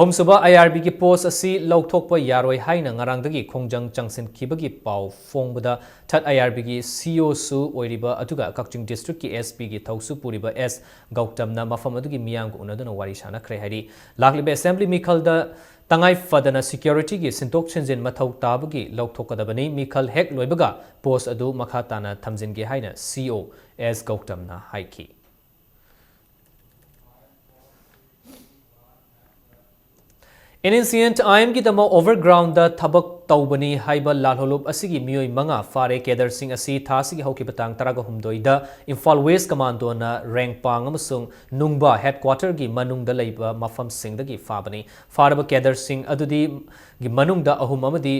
ꯑꯍꯨꯝꯁꯨꯕ ꯑꯥꯏ ꯑꯥꯔ ꯕꯤꯒꯤ ꯄꯣꯁ ꯑꯁꯤ ꯂꯧꯊꯣꯛꯄ ꯌꯥꯔꯣꯏ ꯍꯥꯏꯅ ꯉꯔꯥꯡꯗꯒꯤ ꯈꯣꯡꯖꯪ ꯆꯪꯁꯤꯟꯈꯤꯕꯒꯤ ꯄꯥꯎ ꯐꯣꯡꯕꯗ, ꯊꯥꯔꯗ ꯑꯥꯏ ꯑꯥꯔ ꯕꯤꯒꯤ ꯁꯤ ꯏ ꯑꯣꯁꯨ ꯑꯣꯏꯔꯤꯕ ꯑꯗꯨꯒ ꯀꯛꯆꯤꯡ ꯗꯤꯁꯇ꯭ꯔꯤꯛꯀꯤ ꯑꯦꯁ ꯄꯤꯒꯤ ꯊꯧꯁꯨ ꯄꯨꯔꯤꯕ ꯑꯦꯁ ꯒꯧꯇꯝꯅ ꯃꯐꯝ ꯑꯗꯨꯒꯤ ꯃꯤꯌꯥꯝꯒ ꯎꯅꯗꯨꯅ ꯋꯥꯔꯤ ꯁꯥꯅꯈ꯭ꯔꯦ ꯍꯥꯏꯔꯤ꯫ ꯂꯥꯛꯂꯤꯕ ꯑꯦꯁꯦꯝꯕ꯭ꯂꯤ ꯃꯤꯈꯜꯗ ꯇꯉꯥꯏ ꯐꯗꯅ ꯁꯦꯀ꯭ꯌꯨꯔꯤꯇꯤꯒꯤ ꯁꯤꯟꯗꯣꯛ ꯁꯤꯟꯖꯤꯟ ꯃꯊꯧ ꯇꯥꯕꯒꯤ ꯂꯧꯊꯣꯛꯀꯗꯕꯅꯤ꯫ ꯃꯤꯈꯜ ꯍꯦꯛ ꯂꯣꯏꯕꯒ ꯄꯣꯁ ꯑꯗꯨ ꯃꯈꯥ ꯇꯥꯅ ꯊꯝꯖꯤꯟꯒꯦ ꯍꯥꯏꯅ ꯁꯤ ꯏ ꯑꯣ ꯑꯦꯁ ꯒꯧꯇꯝꯅ ꯍꯥꯏꯈꯤ꯫ ꯑꯦꯟ ꯑꯦꯟ ꯁꯤ ꯑꯦꯟ ꯑꯥꯏ ꯑꯦꯝꯒꯤꯗꯃꯛ ꯑꯣꯚꯔꯒ꯭ꯔꯥꯎꯟꯗ ꯊꯕꯛ ꯇꯧꯕꯅꯤ ꯍꯥꯏꯕ ꯂꯥꯜꯍꯧꯂꯨꯞ ꯑꯁꯤꯒꯤ ꯃꯤꯑꯣꯏ ꯃꯉꯥ ꯐꯥꯔꯦ꯫ ꯀꯦꯗꯔꯁꯤꯡ ꯑꯁꯤ ꯊꯥ ꯑꯁꯤꯒꯤ ꯍꯧꯈꯤꯕ ꯇꯥꯡ ꯇꯔꯥꯒ ꯍꯨꯝꯗꯣꯏꯗ ꯏꯝꯐꯥꯜ ꯋꯦꯁ ꯀꯃꯥꯟꯗꯣꯅ ꯔꯦꯡꯄꯥꯡ ꯑꯃꯁꯨꯡ ꯅꯨꯡꯕ ꯍꯦꯗꯀ꯭ꯋꯥꯇꯔꯒꯤ ꯃꯅꯨꯡꯗ ꯂꯩꯕ ꯃꯐꯝꯁꯤꯡꯗꯒꯤ ꯐꯥꯕꯅꯤ꯫ ꯐꯥꯔꯕ ꯀꯦꯗꯔꯁꯤꯡ ꯑꯗꯨꯗꯤ ꯒꯤ ꯃꯅꯨꯡꯗ ꯑꯍꯨꯝ ꯑꯃꯗꯤ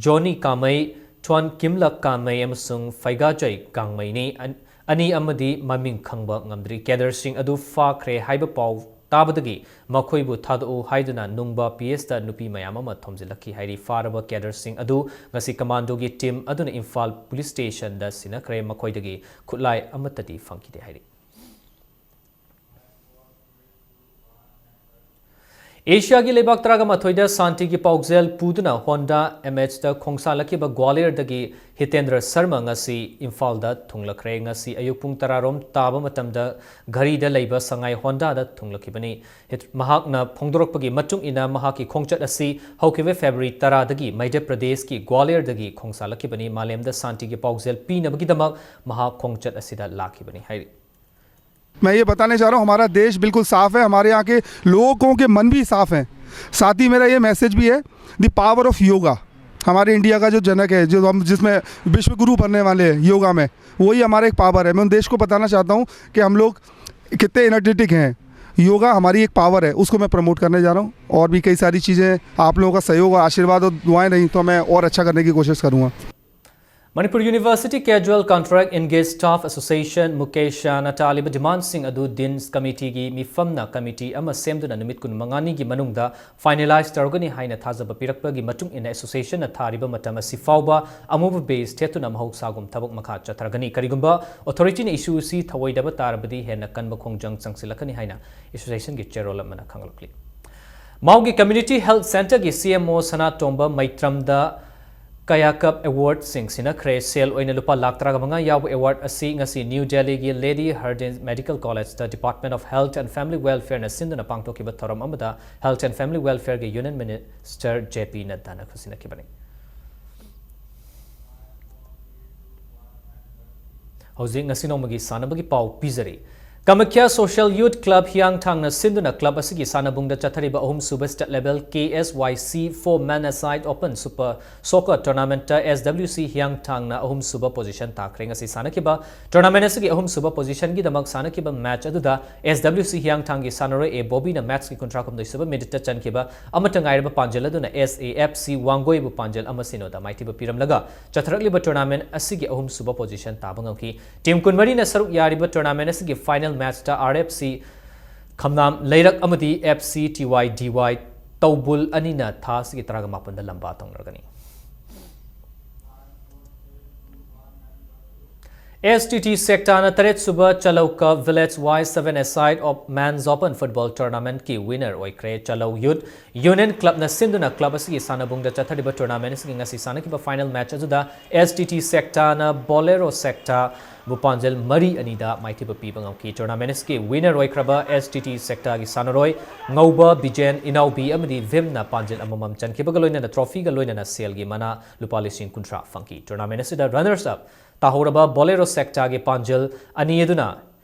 ꯖꯣꯅꯤ ꯀꯥꯃꯩ, ꯊ꯭ꯋꯥꯟ ꯀꯤꯝꯂꯛ ꯀꯥꯃꯩ ꯑꯃꯁꯨꯡ ꯐꯩꯒꯥꯖꯩ ꯀꯥꯡꯃꯩꯅꯤ꯫ ꯑꯟ-, ꯑꯅꯤ ꯑꯃꯗꯤ ꯃꯃꯤꯡ ꯈꯪꯕ ꯉꯝꯗ꯭ꯔꯤ꯫ ꯀꯦꯗꯔꯁꯤꯡ ꯑꯗꯨ ꯐꯥꯈ꯭ꯔꯦ ꯍꯥꯏꯕ ꯄꯥꯎ ꯇꯥꯕꯗꯒꯤ ꯃꯈꯣꯏꯕꯨ ꯊꯥꯗꯣꯛꯎ ꯍꯥꯏꯗꯨꯅ ꯅꯨꯡꯕ ꯄꯤ ꯑꯦꯁꯇ ꯅꯨꯄꯤ ꯃꯌꯥꯝ ꯑꯃ ꯊꯣꯝꯖꯤꯜꯂꯛꯈꯤ ꯍꯥꯏꯔꯤ꯫ ꯐꯥꯔꯕ ꯀꯦꯗꯔꯁꯤꯡ ꯑꯗꯨ ꯉꯁꯤ ꯀꯃꯥꯟꯗꯣꯒꯤ ꯇꯤꯝ ꯑꯗꯨꯅ ꯏꯝꯐꯥꯜ ꯄꯨꯂꯤꯁ ꯁ꯭ꯇꯦꯁꯟꯗ ꯁꯤꯟꯅꯈ꯭ꯔꯦ꯫ ꯃꯈꯣꯏꯗꯒꯤ ꯈꯨꯠꯂꯥꯏ ꯑꯃꯠꯇꯗꯤ ꯐꯪꯈꯤꯗꯦ ꯍꯥꯏꯔꯤ꯫ ꯑꯦꯁꯤꯌꯥꯒꯤ ꯂꯩꯕꯥꯛ ꯇꯔꯥꯒ ꯃꯥꯊꯣꯏꯗ ꯁꯥꯟꯇꯤꯒꯤ ꯄꯥꯎꯖꯦꯜ ꯄꯨꯗꯨꯅ ꯍꯣꯟꯗꯥ ꯑꯦꯝ ꯑꯦꯆꯇ ꯈꯣꯡꯁꯥꯜꯂꯛꯈꯤꯕ ꯒ꯭ꯋꯥꯂꯤꯌꯔꯗꯒꯤ ꯍꯤꯇꯦꯟꯗ꯭ꯔ ꯁꯔꯃ ꯉꯁꯤ ꯏꯝꯐꯥꯜꯗ ꯊꯨꯡꯂꯈ꯭ꯔꯦ꯫ ꯉꯁꯤ ꯑꯌꯨꯛ ꯄꯨꯡ ꯇꯔꯥꯔꯣꯝ ꯇꯥꯕ ꯃꯇꯝꯗ ꯘꯔꯤꯗ ꯂꯩꯕ ꯁꯉꯥꯏ ꯍꯣꯟꯗꯥꯗ ꯊꯨꯡꯂꯛꯈꯤꯕꯅꯤ꯫ ꯍꯤꯠ-, ꯃꯍꯥꯛꯅ ꯐꯣꯡꯗꯣꯔꯛꯄꯒꯤ ꯃꯇꯨꯡ ꯏꯟꯅ, ꯃꯍꯥꯛꯀꯤ ꯈꯣꯡꯆꯠ ꯑꯁꯤ ꯍꯧꯈꯤꯕ ꯐꯦꯕ꯭ꯔꯨꯋꯥꯔꯤ ꯇꯔꯥꯗꯒꯤ ꯃꯙ꯭ꯌ ꯄ꯭ꯔꯗꯦꯁꯀꯤ ꯒ꯭ꯋꯥꯂꯤꯌꯔꯗꯒꯤ ꯈꯣꯡꯁꯥꯜꯂꯛꯈꯤꯕꯅꯤ꯫ ꯃꯥꯂꯦꯝꯗ ꯁꯥꯟꯇꯤꯒꯤ ꯄꯥꯎꯖꯦꯜ ꯄꯤꯅꯕꯒꯤꯗꯃꯛ ꯃꯍꯥꯛ ꯈꯣꯡꯆꯠ ꯑꯁꯤꯗ ꯂꯥꯛꯈꯤꯕꯅꯤ ꯍꯥꯏꯔꯤ꯫ मैं ये बताने चाह रहा हूँ, हमारा देश बिल्कुल साफ है, हमारे यहाँ के लोगों के मन भी साफ हैं। साथ ही मेरा ये मैसेज भी है, the power of yoga। हमारे इंडिया का जो जनक है, जो हम, जिसमें विश्व गुरु बनने वाले हैं योगा में, वही हमारा एक पावर है। मैं उन देश को बताना चाहता हूँ कि हम लोग कितने एनर्जेटिक हैं। योगा हमारी एक पावर है, उसको मैं प्रमोट करने जा रहा हूँ। और भी कई सारी चीज़ें, आप लोगों का सहयोग और आशीर्वाद और दुआएं रहीं तो मैं और अच्छा करने की कोशिश करूँगा। Manipur university casual contract engage staff association, ꯃꯨꯀꯦꯁꯅ ꯇꯥꯜꯂꯤꯕ ꯗꯤꯃꯥꯟꯁꯤꯡ ꯑꯗꯨ ꯗꯤꯟꯁ ꯀꯃꯤꯇꯤꯒꯤ ꯃꯤꯐꯝꯅ ꯀꯃꯤꯇꯤ ꯑꯃ ꯁꯦꯝꯗꯨꯅ ꯅꯨꯃꯤꯠ ꯀꯨꯟꯃꯉꯥꯅꯤꯒꯤ ꯃꯅꯨꯡꯗ ꯐꯥꯏꯅꯦꯂꯥꯏꯖ ꯇꯧꯔꯒꯅꯤ ꯍꯥꯏꯅ ꯊꯥꯖꯕ ꯄꯤꯔꯛꯄꯒꯤ ꯃꯇꯨꯡ ꯏꯟꯅ, ꯑꯦꯁꯣꯁꯤꯌꯦꯁꯟꯅ ꯊꯥꯔꯤꯕ ꯃꯇꯝ ꯑꯁꯤ ꯐꯥꯎꯕ ꯑꯃꯨꯕ ꯕꯦꯖ ꯊꯦꯠꯇꯨꯅ ꯃꯍꯧꯁꯥꯒꯨꯝ ꯊꯕꯛ ꯃꯈꯥ ꯆꯠꯊꯔꯒꯅꯤ꯫ ꯀꯔꯤꯒꯨꯝꯕ ꯑꯣꯊꯣꯔꯤꯇꯤꯅ ꯏꯁꯨ ꯑꯁꯤ ꯊꯧꯑꯣꯏꯗꯕ ꯇꯥꯔꯕꯗꯤ ꯍꯦꯟꯅ ꯀꯟꯕ ꯈꯣꯡꯖꯪ ꯆꯪꯁꯤꯜꯂꯛꯀꯅꯤ ꯍꯥꯏꯅ ꯑꯦꯁꯣꯁꯤꯌꯦꯁꯟꯒꯤ ꯆꯦꯔꯣꯜ ꯑꯃꯅ ꯈꯪꯍꯜꯂꯛꯂꯤ꯫ ꯃꯥꯎꯒꯤ Community Health Centreꯒꯤ C M O ꯁꯅꯥꯇꯣꯝꯕ ꯃꯩꯇ꯭ꯔꯝꯗ Kayakalp Awardꯁꯤꯡ ꯁꯤꯟꯅꯈ꯭ꯔꯦ꯫ ꯁꯦꯜ ꯑꯣꯏꯅ ꯂꯨꯄꯥ ꯂꯥꯈ ꯇꯔꯥꯒ ꯃꯉꯥ ꯌꯥꯎꯕ award ꯑꯁꯤ ꯉꯁꯤ ꯅ꯭ꯌꯨ ꯗꯦꯜꯂꯤꯒꯤ Lady Hardinge Medical Collegeꯇ Department of Health and Family Welfareꯅ ꯁꯤꯟꯗꯨꯅ ꯄꯥꯡꯊꯣꯛꯈꯤꯕ ꯊꯧꯔꯝ ꯑꯃꯗ Health and Family Welfareꯒꯤ Union Minister J P Naddaꯅ ꯈꯨꯠꯁꯤꯟꯅꯈꯤꯕꯅꯤ꯫ ꯍꯧꯖꯤꯛ ꯉꯁꯤ ꯅꯣꯡꯃꯒꯤ ꯁꯥꯟꯅꯕꯒꯤ ꯄꯥꯎ ꯄꯤꯖꯔꯤ꯫ Kamakhya Social Youth Club ꯍꯤꯌꯥꯡꯊꯥꯡꯅ ꯁꯤꯟꯗꯨꯅ club ꯑꯁꯤꯒꯤ ꯁꯥꯟꯅꯕꯨꯡꯗ ꯆꯠꯊꯔꯤꯕ ꯑꯍꯨꯝꯁꯨꯕ state level K S Y C four man aside open super soccer tournamentꯇ S W C ꯍꯤꯌꯥꯡꯊꯥꯡꯅ ꯑꯍꯨꯝꯁꯨꯕ position ꯇꯥꯈ꯭ꯔꯦ꯫ ꯉꯁꯤ ꯁꯥꯟꯅꯈꯤꯕ tournament ꯑꯁꯤꯒꯤ ꯑꯍꯨꯝꯁꯨꯕ positionꯒꯤꯗꯃꯛ ꯁꯥꯟꯅꯈꯤꯕ match ꯑꯗꯨꯗ S W C ꯍꯤꯌꯥꯡꯊꯥꯡꯒꯤ ꯁꯥꯟꯅꯔꯣꯏ A ꯕꯣꯕꯤꯅ matchꯀꯤ ꯀꯨꯟꯊ꯭ꯔꯥ ꯍꯨꯝꯗꯣꯏꯁꯨꯕ minuteꯇ ꯆꯟꯈꯤꯕ ꯑꯃꯠꯇ ꯉꯥꯏꯔꯕ ꯄꯥꯟꯖꯜ ꯑꯗꯨꯅ S A F C ꯋꯥꯡꯒꯣꯏꯕꯨ ꯄꯥꯟꯖꯜ ꯑꯃ ꯁꯤꯅꯣꯗ ꯃꯥꯏꯊꯤꯕ ꯄꯤꯔꯝꯂꯒ ꯆꯠꯊꯔꯛꯂꯤꯕ tournament ꯑꯁꯤꯒꯤ ꯑꯍꯨꯝꯁꯨꯕ position ꯇꯥꯕ ꯉꯝꯈꯤ꯫ Team ꯀꯨꯟꯃꯔꯤꯅ ꯁꯔꯨꯛ ꯌꯥꯔꯤꯕ tournament ꯑꯁꯤꯒꯤ final matchꯇ R F C ꯈꯝꯅꯥꯝ ꯂꯩꯔꯛ ꯑꯃꯗꯤ F C T Y D Y ꯇꯧꯕꯨꯜ ꯑꯅꯤꯅ ꯊꯥ ꯑꯁꯤꯒꯤ ꯇꯔꯥꯒ ꯃꯥꯄꯟꯗ ꯂꯝꯕꯥ ꯇꯧꯅꯔꯒꯅꯤ꯫ S T T sectorꯅ ꯇꯔꯦꯠ ꯁꯨꯕ Chalauka Village Y seven aside of Men's Open Football Tournamentꯀꯤ winner ꯑꯣꯏꯈ꯭ꯔꯦ꯫ Chalauka Youth Union Clubꯅ ꯁꯤꯟꯗꯨꯅ club ꯑꯁꯤꯒꯤ ꯁꯥꯟꯅꯕꯨꯡꯗ ꯆꯠꯊꯔꯤꯕ tournament ꯑꯁꯤꯒꯤ ꯉꯁꯤ ꯁꯥꯟꯅꯈꯤꯕ final match ꯑꯗꯨꯗ S T T sectorꯅ Bolero sectorꯕꯨ ꯄꯥꯟꯖꯜ ꯃꯔꯤ ꯑꯅꯤꯗ ꯃꯥꯏꯊꯤꯕ ꯄꯤꯕ ꯉꯝꯈꯤ꯫ Tournament ꯑꯁꯤꯒꯤ winner ꯑꯣꯏꯈ꯭ꯔꯕ S T T sectorꯒꯤ ꯁꯥꯟꯅꯔꯣꯏ ꯉꯧꯕ ꯕꯤꯖꯦꯟ, ꯏꯅꯥꯎꯕꯤ ꯑꯃꯗꯤ ꯚꯤꯝꯅ ꯄꯥꯟꯖꯜ ꯑꯃꯃꯝ ꯆꯟꯈꯤꯕꯒ ꯂꯣꯏꯅꯅ trophyꯒ ꯂꯣꯏꯅꯅ ꯁꯦꯜꯒꯤ ꯃꯅꯥ ꯂꯨꯄꯥ ꯂꯤꯁꯤꯡ ꯀꯨꯟꯊ꯭ꯔꯥ ꯐꯪꯈꯤ꯫ Tournament ꯑꯁꯤꯗ runners up ꯇꯥꯍꯧꯔꯕ Bolero sectorꯒꯤ ꯄꯥꯟꯖꯜ ꯑꯅꯤ ꯑꯗꯨꯅ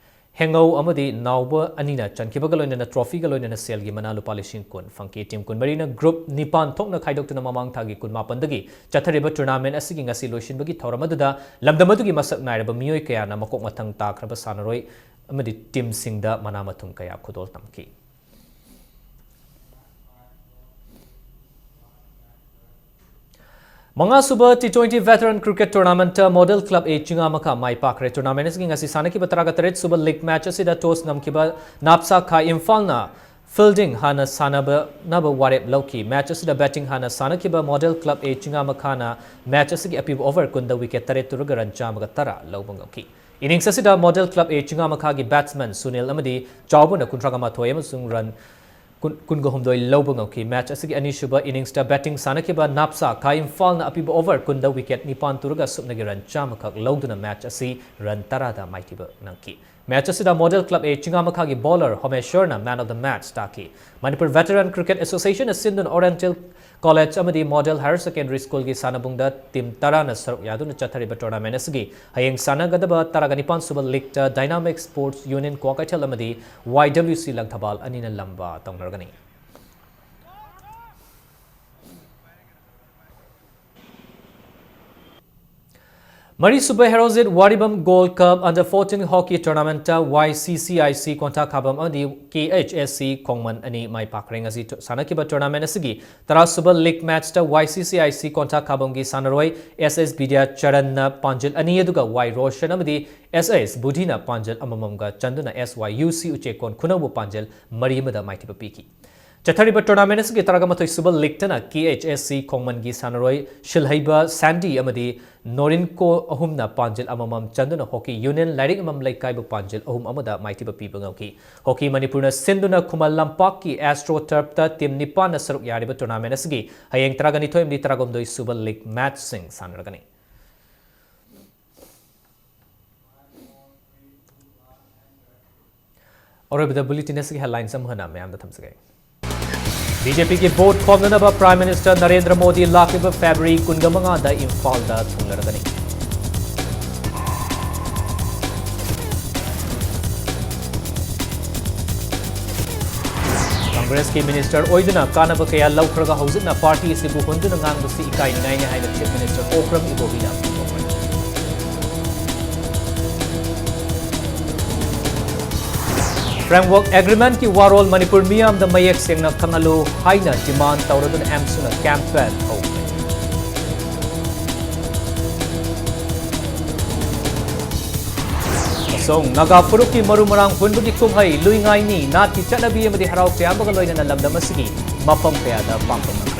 ꯍꯦꯡꯉꯧ ꯑꯃꯗꯤ ꯅꯥꯎꯕ ꯑꯅꯤꯅ ꯆꯟꯈꯤꯕꯒ ꯂꯣꯏꯅꯅ trophyꯒ ꯂꯣꯏꯅꯅ ꯁꯦꯜꯒꯤ ꯃꯅꯥ ꯂꯨꯄꯥ ꯂꯤꯁꯤꯡ ꯀꯨꯟ ꯐꯪꯈꯤ꯫ Team ꯀꯨꯟꯃꯔꯤꯅ group ꯅꯤꯄꯥꯟ ꯊꯣꯛꯅ ꯈꯥꯏꯗꯣꯛꯇꯨꯅ ꯃꯃꯥꯡ ꯊꯥꯒꯤ ꯀꯨꯟꯃꯥꯄꯟꯗꯒꯤ ꯆꯠꯊꯔꯤꯕ tournament ꯑꯁꯤꯒꯤ ꯉꯁꯤ ꯂꯣꯏꯁꯤꯟꯕꯒꯤ ꯊꯧꯔꯝ ꯑꯗꯨꯗ ꯂꯝꯗꯝ ꯑꯗꯨꯒꯤ ꯃꯁꯛ ꯅꯥꯏꯔꯕ ꯃꯤꯑꯣꯏ ꯀꯌꯥꯅ ꯃꯀꯣꯛ ꯃꯊꯪ ꯇꯥꯈ꯭ꯔꯕ ꯁꯥꯟꯅꯔꯣꯏ ꯑꯃꯗꯤ teamꯁꯤꯡꯗ ꯃꯅꯥ ꯃꯊꯨꯝ ꯀꯌꯥ ꯈꯨꯗꯣꯜ ꯇꯝꯈꯤ꯫ ꯃꯉꯥꯁꯨꯕ T twenty Veteran Cricket Tournamentꯇ Model Club A ꯆꯤꯡꯉꯥꯃꯈꯥ my ꯄꯥꯛꯈ꯭ꯔꯦ꯫ Tournament ꯑꯁꯤꯒꯤ ꯉꯁꯤ ꯁꯥꯟꯅꯈꯤꯕ ꯇꯔꯥꯒ ꯇꯔꯦꯠ ꯁꯨꯕ league match ꯑꯁꯤꯗ toss ꯉꯝꯈꯤꯕ ꯅꯥꯞꯁꯥ ꯈꯥ ꯏꯝꯐꯥꯜꯅ fielding ꯍꯥꯟꯅ ꯁꯥꯟꯅꯕꯅꯕ ꯋꯥꯔꯦꯞ ꯂꯧꯈꯤ꯫ Match ꯑꯁꯤꯗ batting ꯍꯥꯟꯅ ꯁꯥꯟꯅꯈꯤꯕ Model Club A ꯆꯤꯡꯉꯥꯃꯈꯥꯅ match ꯑꯁꯤꯒꯤ ꯑꯄꯤꯕ over ꯀꯨꯟꯗ wicket ꯇꯔꯦꯠ ꯇꯨꯔꯒ run ꯆꯥꯝꯃꯒ ꯇꯔꯥ ꯂꯧꯕ ꯉꯝꯈꯤ꯫ Innings ꯑꯁꯤꯗ Model Club A ꯆꯤꯡꯉꯥꯃꯈꯥꯒꯤ batsman Sunil ꯑꯃꯗꯤ ꯆꯥꯎꯕꯅ ꯀꯨꯟꯊ꯭ꯔꯥꯒ ꯃꯥꯊꯣꯏ ꯑꯃꯁꯨꯡ run ꯀꯨꯟ-, ꯀꯨꯟꯒ ꯍꯨꯝꯗꯣꯏ ꯂꯧꯕ ꯉꯝꯈꯤ꯫ Match ꯑꯁꯤꯒꯤ ꯑꯅꯤꯁꯨꯕ inningsꯇ batting ꯁꯥꯟꯅꯈꯤꯕ ꯅꯥꯞꯁꯥ ꯈꯥ ꯏꯝꯐꯥꯜꯅ ꯑꯄꯤꯕ over ꯀꯨꯟꯗ wicket ꯅꯤꯄꯥꯟ ꯇꯨꯔꯒ ꯁꯨꯞꯅꯒꯤ run ꯆꯥꯝꯃꯈꯛ ꯂꯧꯗꯨꯅ match ꯑꯁꯤ run ꯇꯔꯥꯗ ꯃꯥꯏꯊꯤꯕ ꯅꯪꯈꯤ꯫ Match ꯑꯁꯤꯗ Model Club A ꯆꯤꯡꯉꯥꯃꯈꯥꯒꯤ bowler ꯍꯣꯃꯦꯁ꯭ꯋꯔꯅ man of the match ꯇꯥꯈꯤ꯫ ꯃꯅꯤꯄꯨꯔ Veteran Cricket Associationꯅ ꯁꯤꯟꯗꯨꯅ Oriental College ꯑꯃꯗꯤ Model Higher Secondary Schoolꯒꯤ ꯁꯥꯟꯅꯕꯨꯡꯗ team ꯇꯔꯥꯅ ꯁꯔꯨꯛ ꯌꯥꯗꯨꯅ ꯆꯠꯊꯔꯤꯕ tournament ꯑꯁꯤꯒꯤ ꯍꯌꯦꯡ ꯁꯥꯟꯅꯒꯗꯕ ꯇꯔꯥꯒ ꯅꯤꯄꯥꯟ ꯁꯨꯕ leagueꯇ Dynamic Sports Union ꯀ꯭ꯋꯥꯀꯩꯊꯦꯜ ꯑꯃꯗꯤ Y W C ꯂꯪꯊꯕꯥꯜ ꯑꯅꯤꯅ ꯂꯝꯕꯥ ꯇꯧꯅꯔꯒꯅꯤ꯫ ꯃꯔꯤꯁꯨꯕ Herojit ꯋꯥꯔꯤꯕꯝ Gold Cup under fourteen hockey tournamentꯇ Y C C I C ꯀꯣꯟꯊꯥꯈꯥꯕꯝ ꯑꯃꯗꯤ K H S C ꯈꯣꯡꯃꯟ ꯑꯅꯤ ꯃꯥꯏ ꯄꯥꯛꯈ꯭ꯔꯦ꯫ ꯉꯁꯤ ꯇꯨ-, ꯁꯥꯟꯅꯈꯤꯕ tournament ꯑꯁꯤꯒꯤ ꯇꯔꯥꯁꯨꯕ league matchꯇ Y C C I C ꯀꯣꯟꯊꯥꯈꯥꯕꯝꯒꯤ ꯁꯥꯟꯅꯔꯣꯏ S S ꯕꯤꯗ꯭ꯌꯥꯆꯔꯟꯅ ꯄꯥꯟꯖꯤꯜ ꯑꯅꯤ ꯑꯗꯨꯒ Y ꯔꯣꯁꯟ ꯑꯃꯗꯤ S S ꯕꯨꯙꯤꯅ ꯄꯥꯟꯖꯤꯜ ꯑꯃꯃꯝꯒ ꯆꯟꯗꯨꯅ S Y U C ꯎꯆꯦꯛꯀꯣꯟ ꯈꯨꯅꯧꯕꯨ ꯄꯥꯟꯖꯤꯜ ꯃꯔꯤ ꯑꯃꯗ ꯃꯥꯏꯊꯤꯕ ꯄꯤꯈꯤ꯫ ꯆꯠꯊꯔꯤꯕ tournament ꯑꯁꯤꯒꯤ ꯇꯔꯥꯒ ꯃꯥꯊꯣꯏ ꯁꯨꯕ leagueꯇꯅ K H S C ꯈꯣꯡꯃꯟꯒꯤ ꯁꯥꯟꯅꯔꯣꯏ ꯁꯤꯜꯍꯩꯕ ꯁꯥꯟꯗꯤ ꯑꯃꯗꯤ ꯅꯣꯔꯤꯟꯀꯣ ꯑꯍꯨꯝꯅ ꯄꯥꯟꯖꯤꯜ ꯑꯃꯃꯝ ꯆꯟꯗꯨꯅ Hockey Union ꯂꯥꯏꯔꯤꯛ ꯑꯃꯝ ꯂꯩꯀꯥꯏꯕꯨ ꯄꯥꯟꯖꯤꯜ ꯑꯍꯨꯝ ꯑꯃꯗ ꯃꯥꯏꯊꯤꯕ ꯄꯤꯕ ꯉꯝꯈꯤ꯫ Hockey ꯃꯅꯤꯄꯨꯔꯅ ꯁꯤꯟꯗꯨꯅ ꯈꯨꯃꯟ ꯂꯝꯄꯥꯛꯀꯤ AstroTurfꯇ team ꯅꯤꯄꯥꯟꯅ ꯁꯔꯨꯛ ꯌꯥꯔꯤꯕ tournament ꯑꯁꯤꯒꯤ ꯍꯌꯦꯡ ꯇꯔꯥꯒ ꯅꯤꯊꯣꯏ ꯑꯃꯗꯤ ꯇꯔꯥꯒ ꯍꯨꯝꯗꯣꯏ ꯁꯨꯕ league matchꯁꯤꯡ ꯁꯥꯟꯅꯔꯒꯅꯤ꯫ ꯑꯔꯣꯏꯕꯗ bulletin ꯑꯁꯤꯒꯤ headlines ꯑꯃꯨꯛ ꯍꯟꯅ ꯃꯌꯥꯝꯗ ꯊꯝꯖꯒꯦ꯫ BJPꯒꯤ vote ꯈꯣꯝꯅꯅꯕ Prime Minister Narendra Modi ꯂꯥꯛꯂꯤꯕ February ꯀꯨꯟꯒ ꯃꯉꯥꯗ ꯏꯝꯐꯥꯜꯗ ꯊꯨꯡꯂꯔꯒꯅꯤ꯫ Congressꯀꯤ minister ꯑꯣꯏꯗꯨꯅ ꯀꯥꯟꯅꯕ ꯀꯌꯥ ꯂꯧꯈ꯭ꯔꯒ ꯍꯧꯖꯤꯛꯅ party ꯑꯁꯤꯕꯨ ꯍꯨꯟꯗꯨꯅ ꯉꯥꯡꯕꯁꯤ ꯏꯀꯥꯏꯅꯤꯡꯉꯥꯏꯅꯤ ꯍꯥꯏꯅ Chief Minister ꯑꯣꯀ꯭ꯔꯝ ꯏꯕꯣꯕꯤꯅ ꯐꯣꯡꯗꯣꯛꯈ꯭ꯔꯦ꯫ Framework Agreementꯀꯤ ꯋꯥꯔꯣꯜ ꯃꯅꯤꯄꯨꯔ ꯃꯤꯌꯥꯝꯗ ꯃꯌꯦꯛ ꯁꯦꯡꯅ ꯈꯪꯍꯜꯂꯨ ꯍꯥꯏꯅ demand ꯇꯧꯔꯗꯨꯅ AMSUꯅ campaign ꯍꯧꯈ꯭ꯔꯦ꯫ ꯑꯃꯁꯨꯡ ꯅꯥꯒꯥ ꯐꯨꯔꯨꯞꯀꯤ ꯃꯔꯨ ꯃꯔꯥꯡ ꯍꯨꯟꯕꯒꯤ ꯀꯨꯝꯍꯩ ꯂꯨꯏꯉꯥꯏꯅꯤ ꯅꯥꯠꯀꯤ ꯆꯠꯅꯕꯤ ꯑꯃꯗꯤ ꯍꯔꯥꯎ ꯇꯌꯥꯝꯕꯒ ꯂꯣꯏꯅꯅ ꯂꯝꯗꯝ ꯑꯁꯤꯒꯤ ꯃꯐꯝ ꯀꯌꯥꯗ ꯄꯥꯡꯊꯣꯛꯅꯈ꯭ꯔꯦ꯫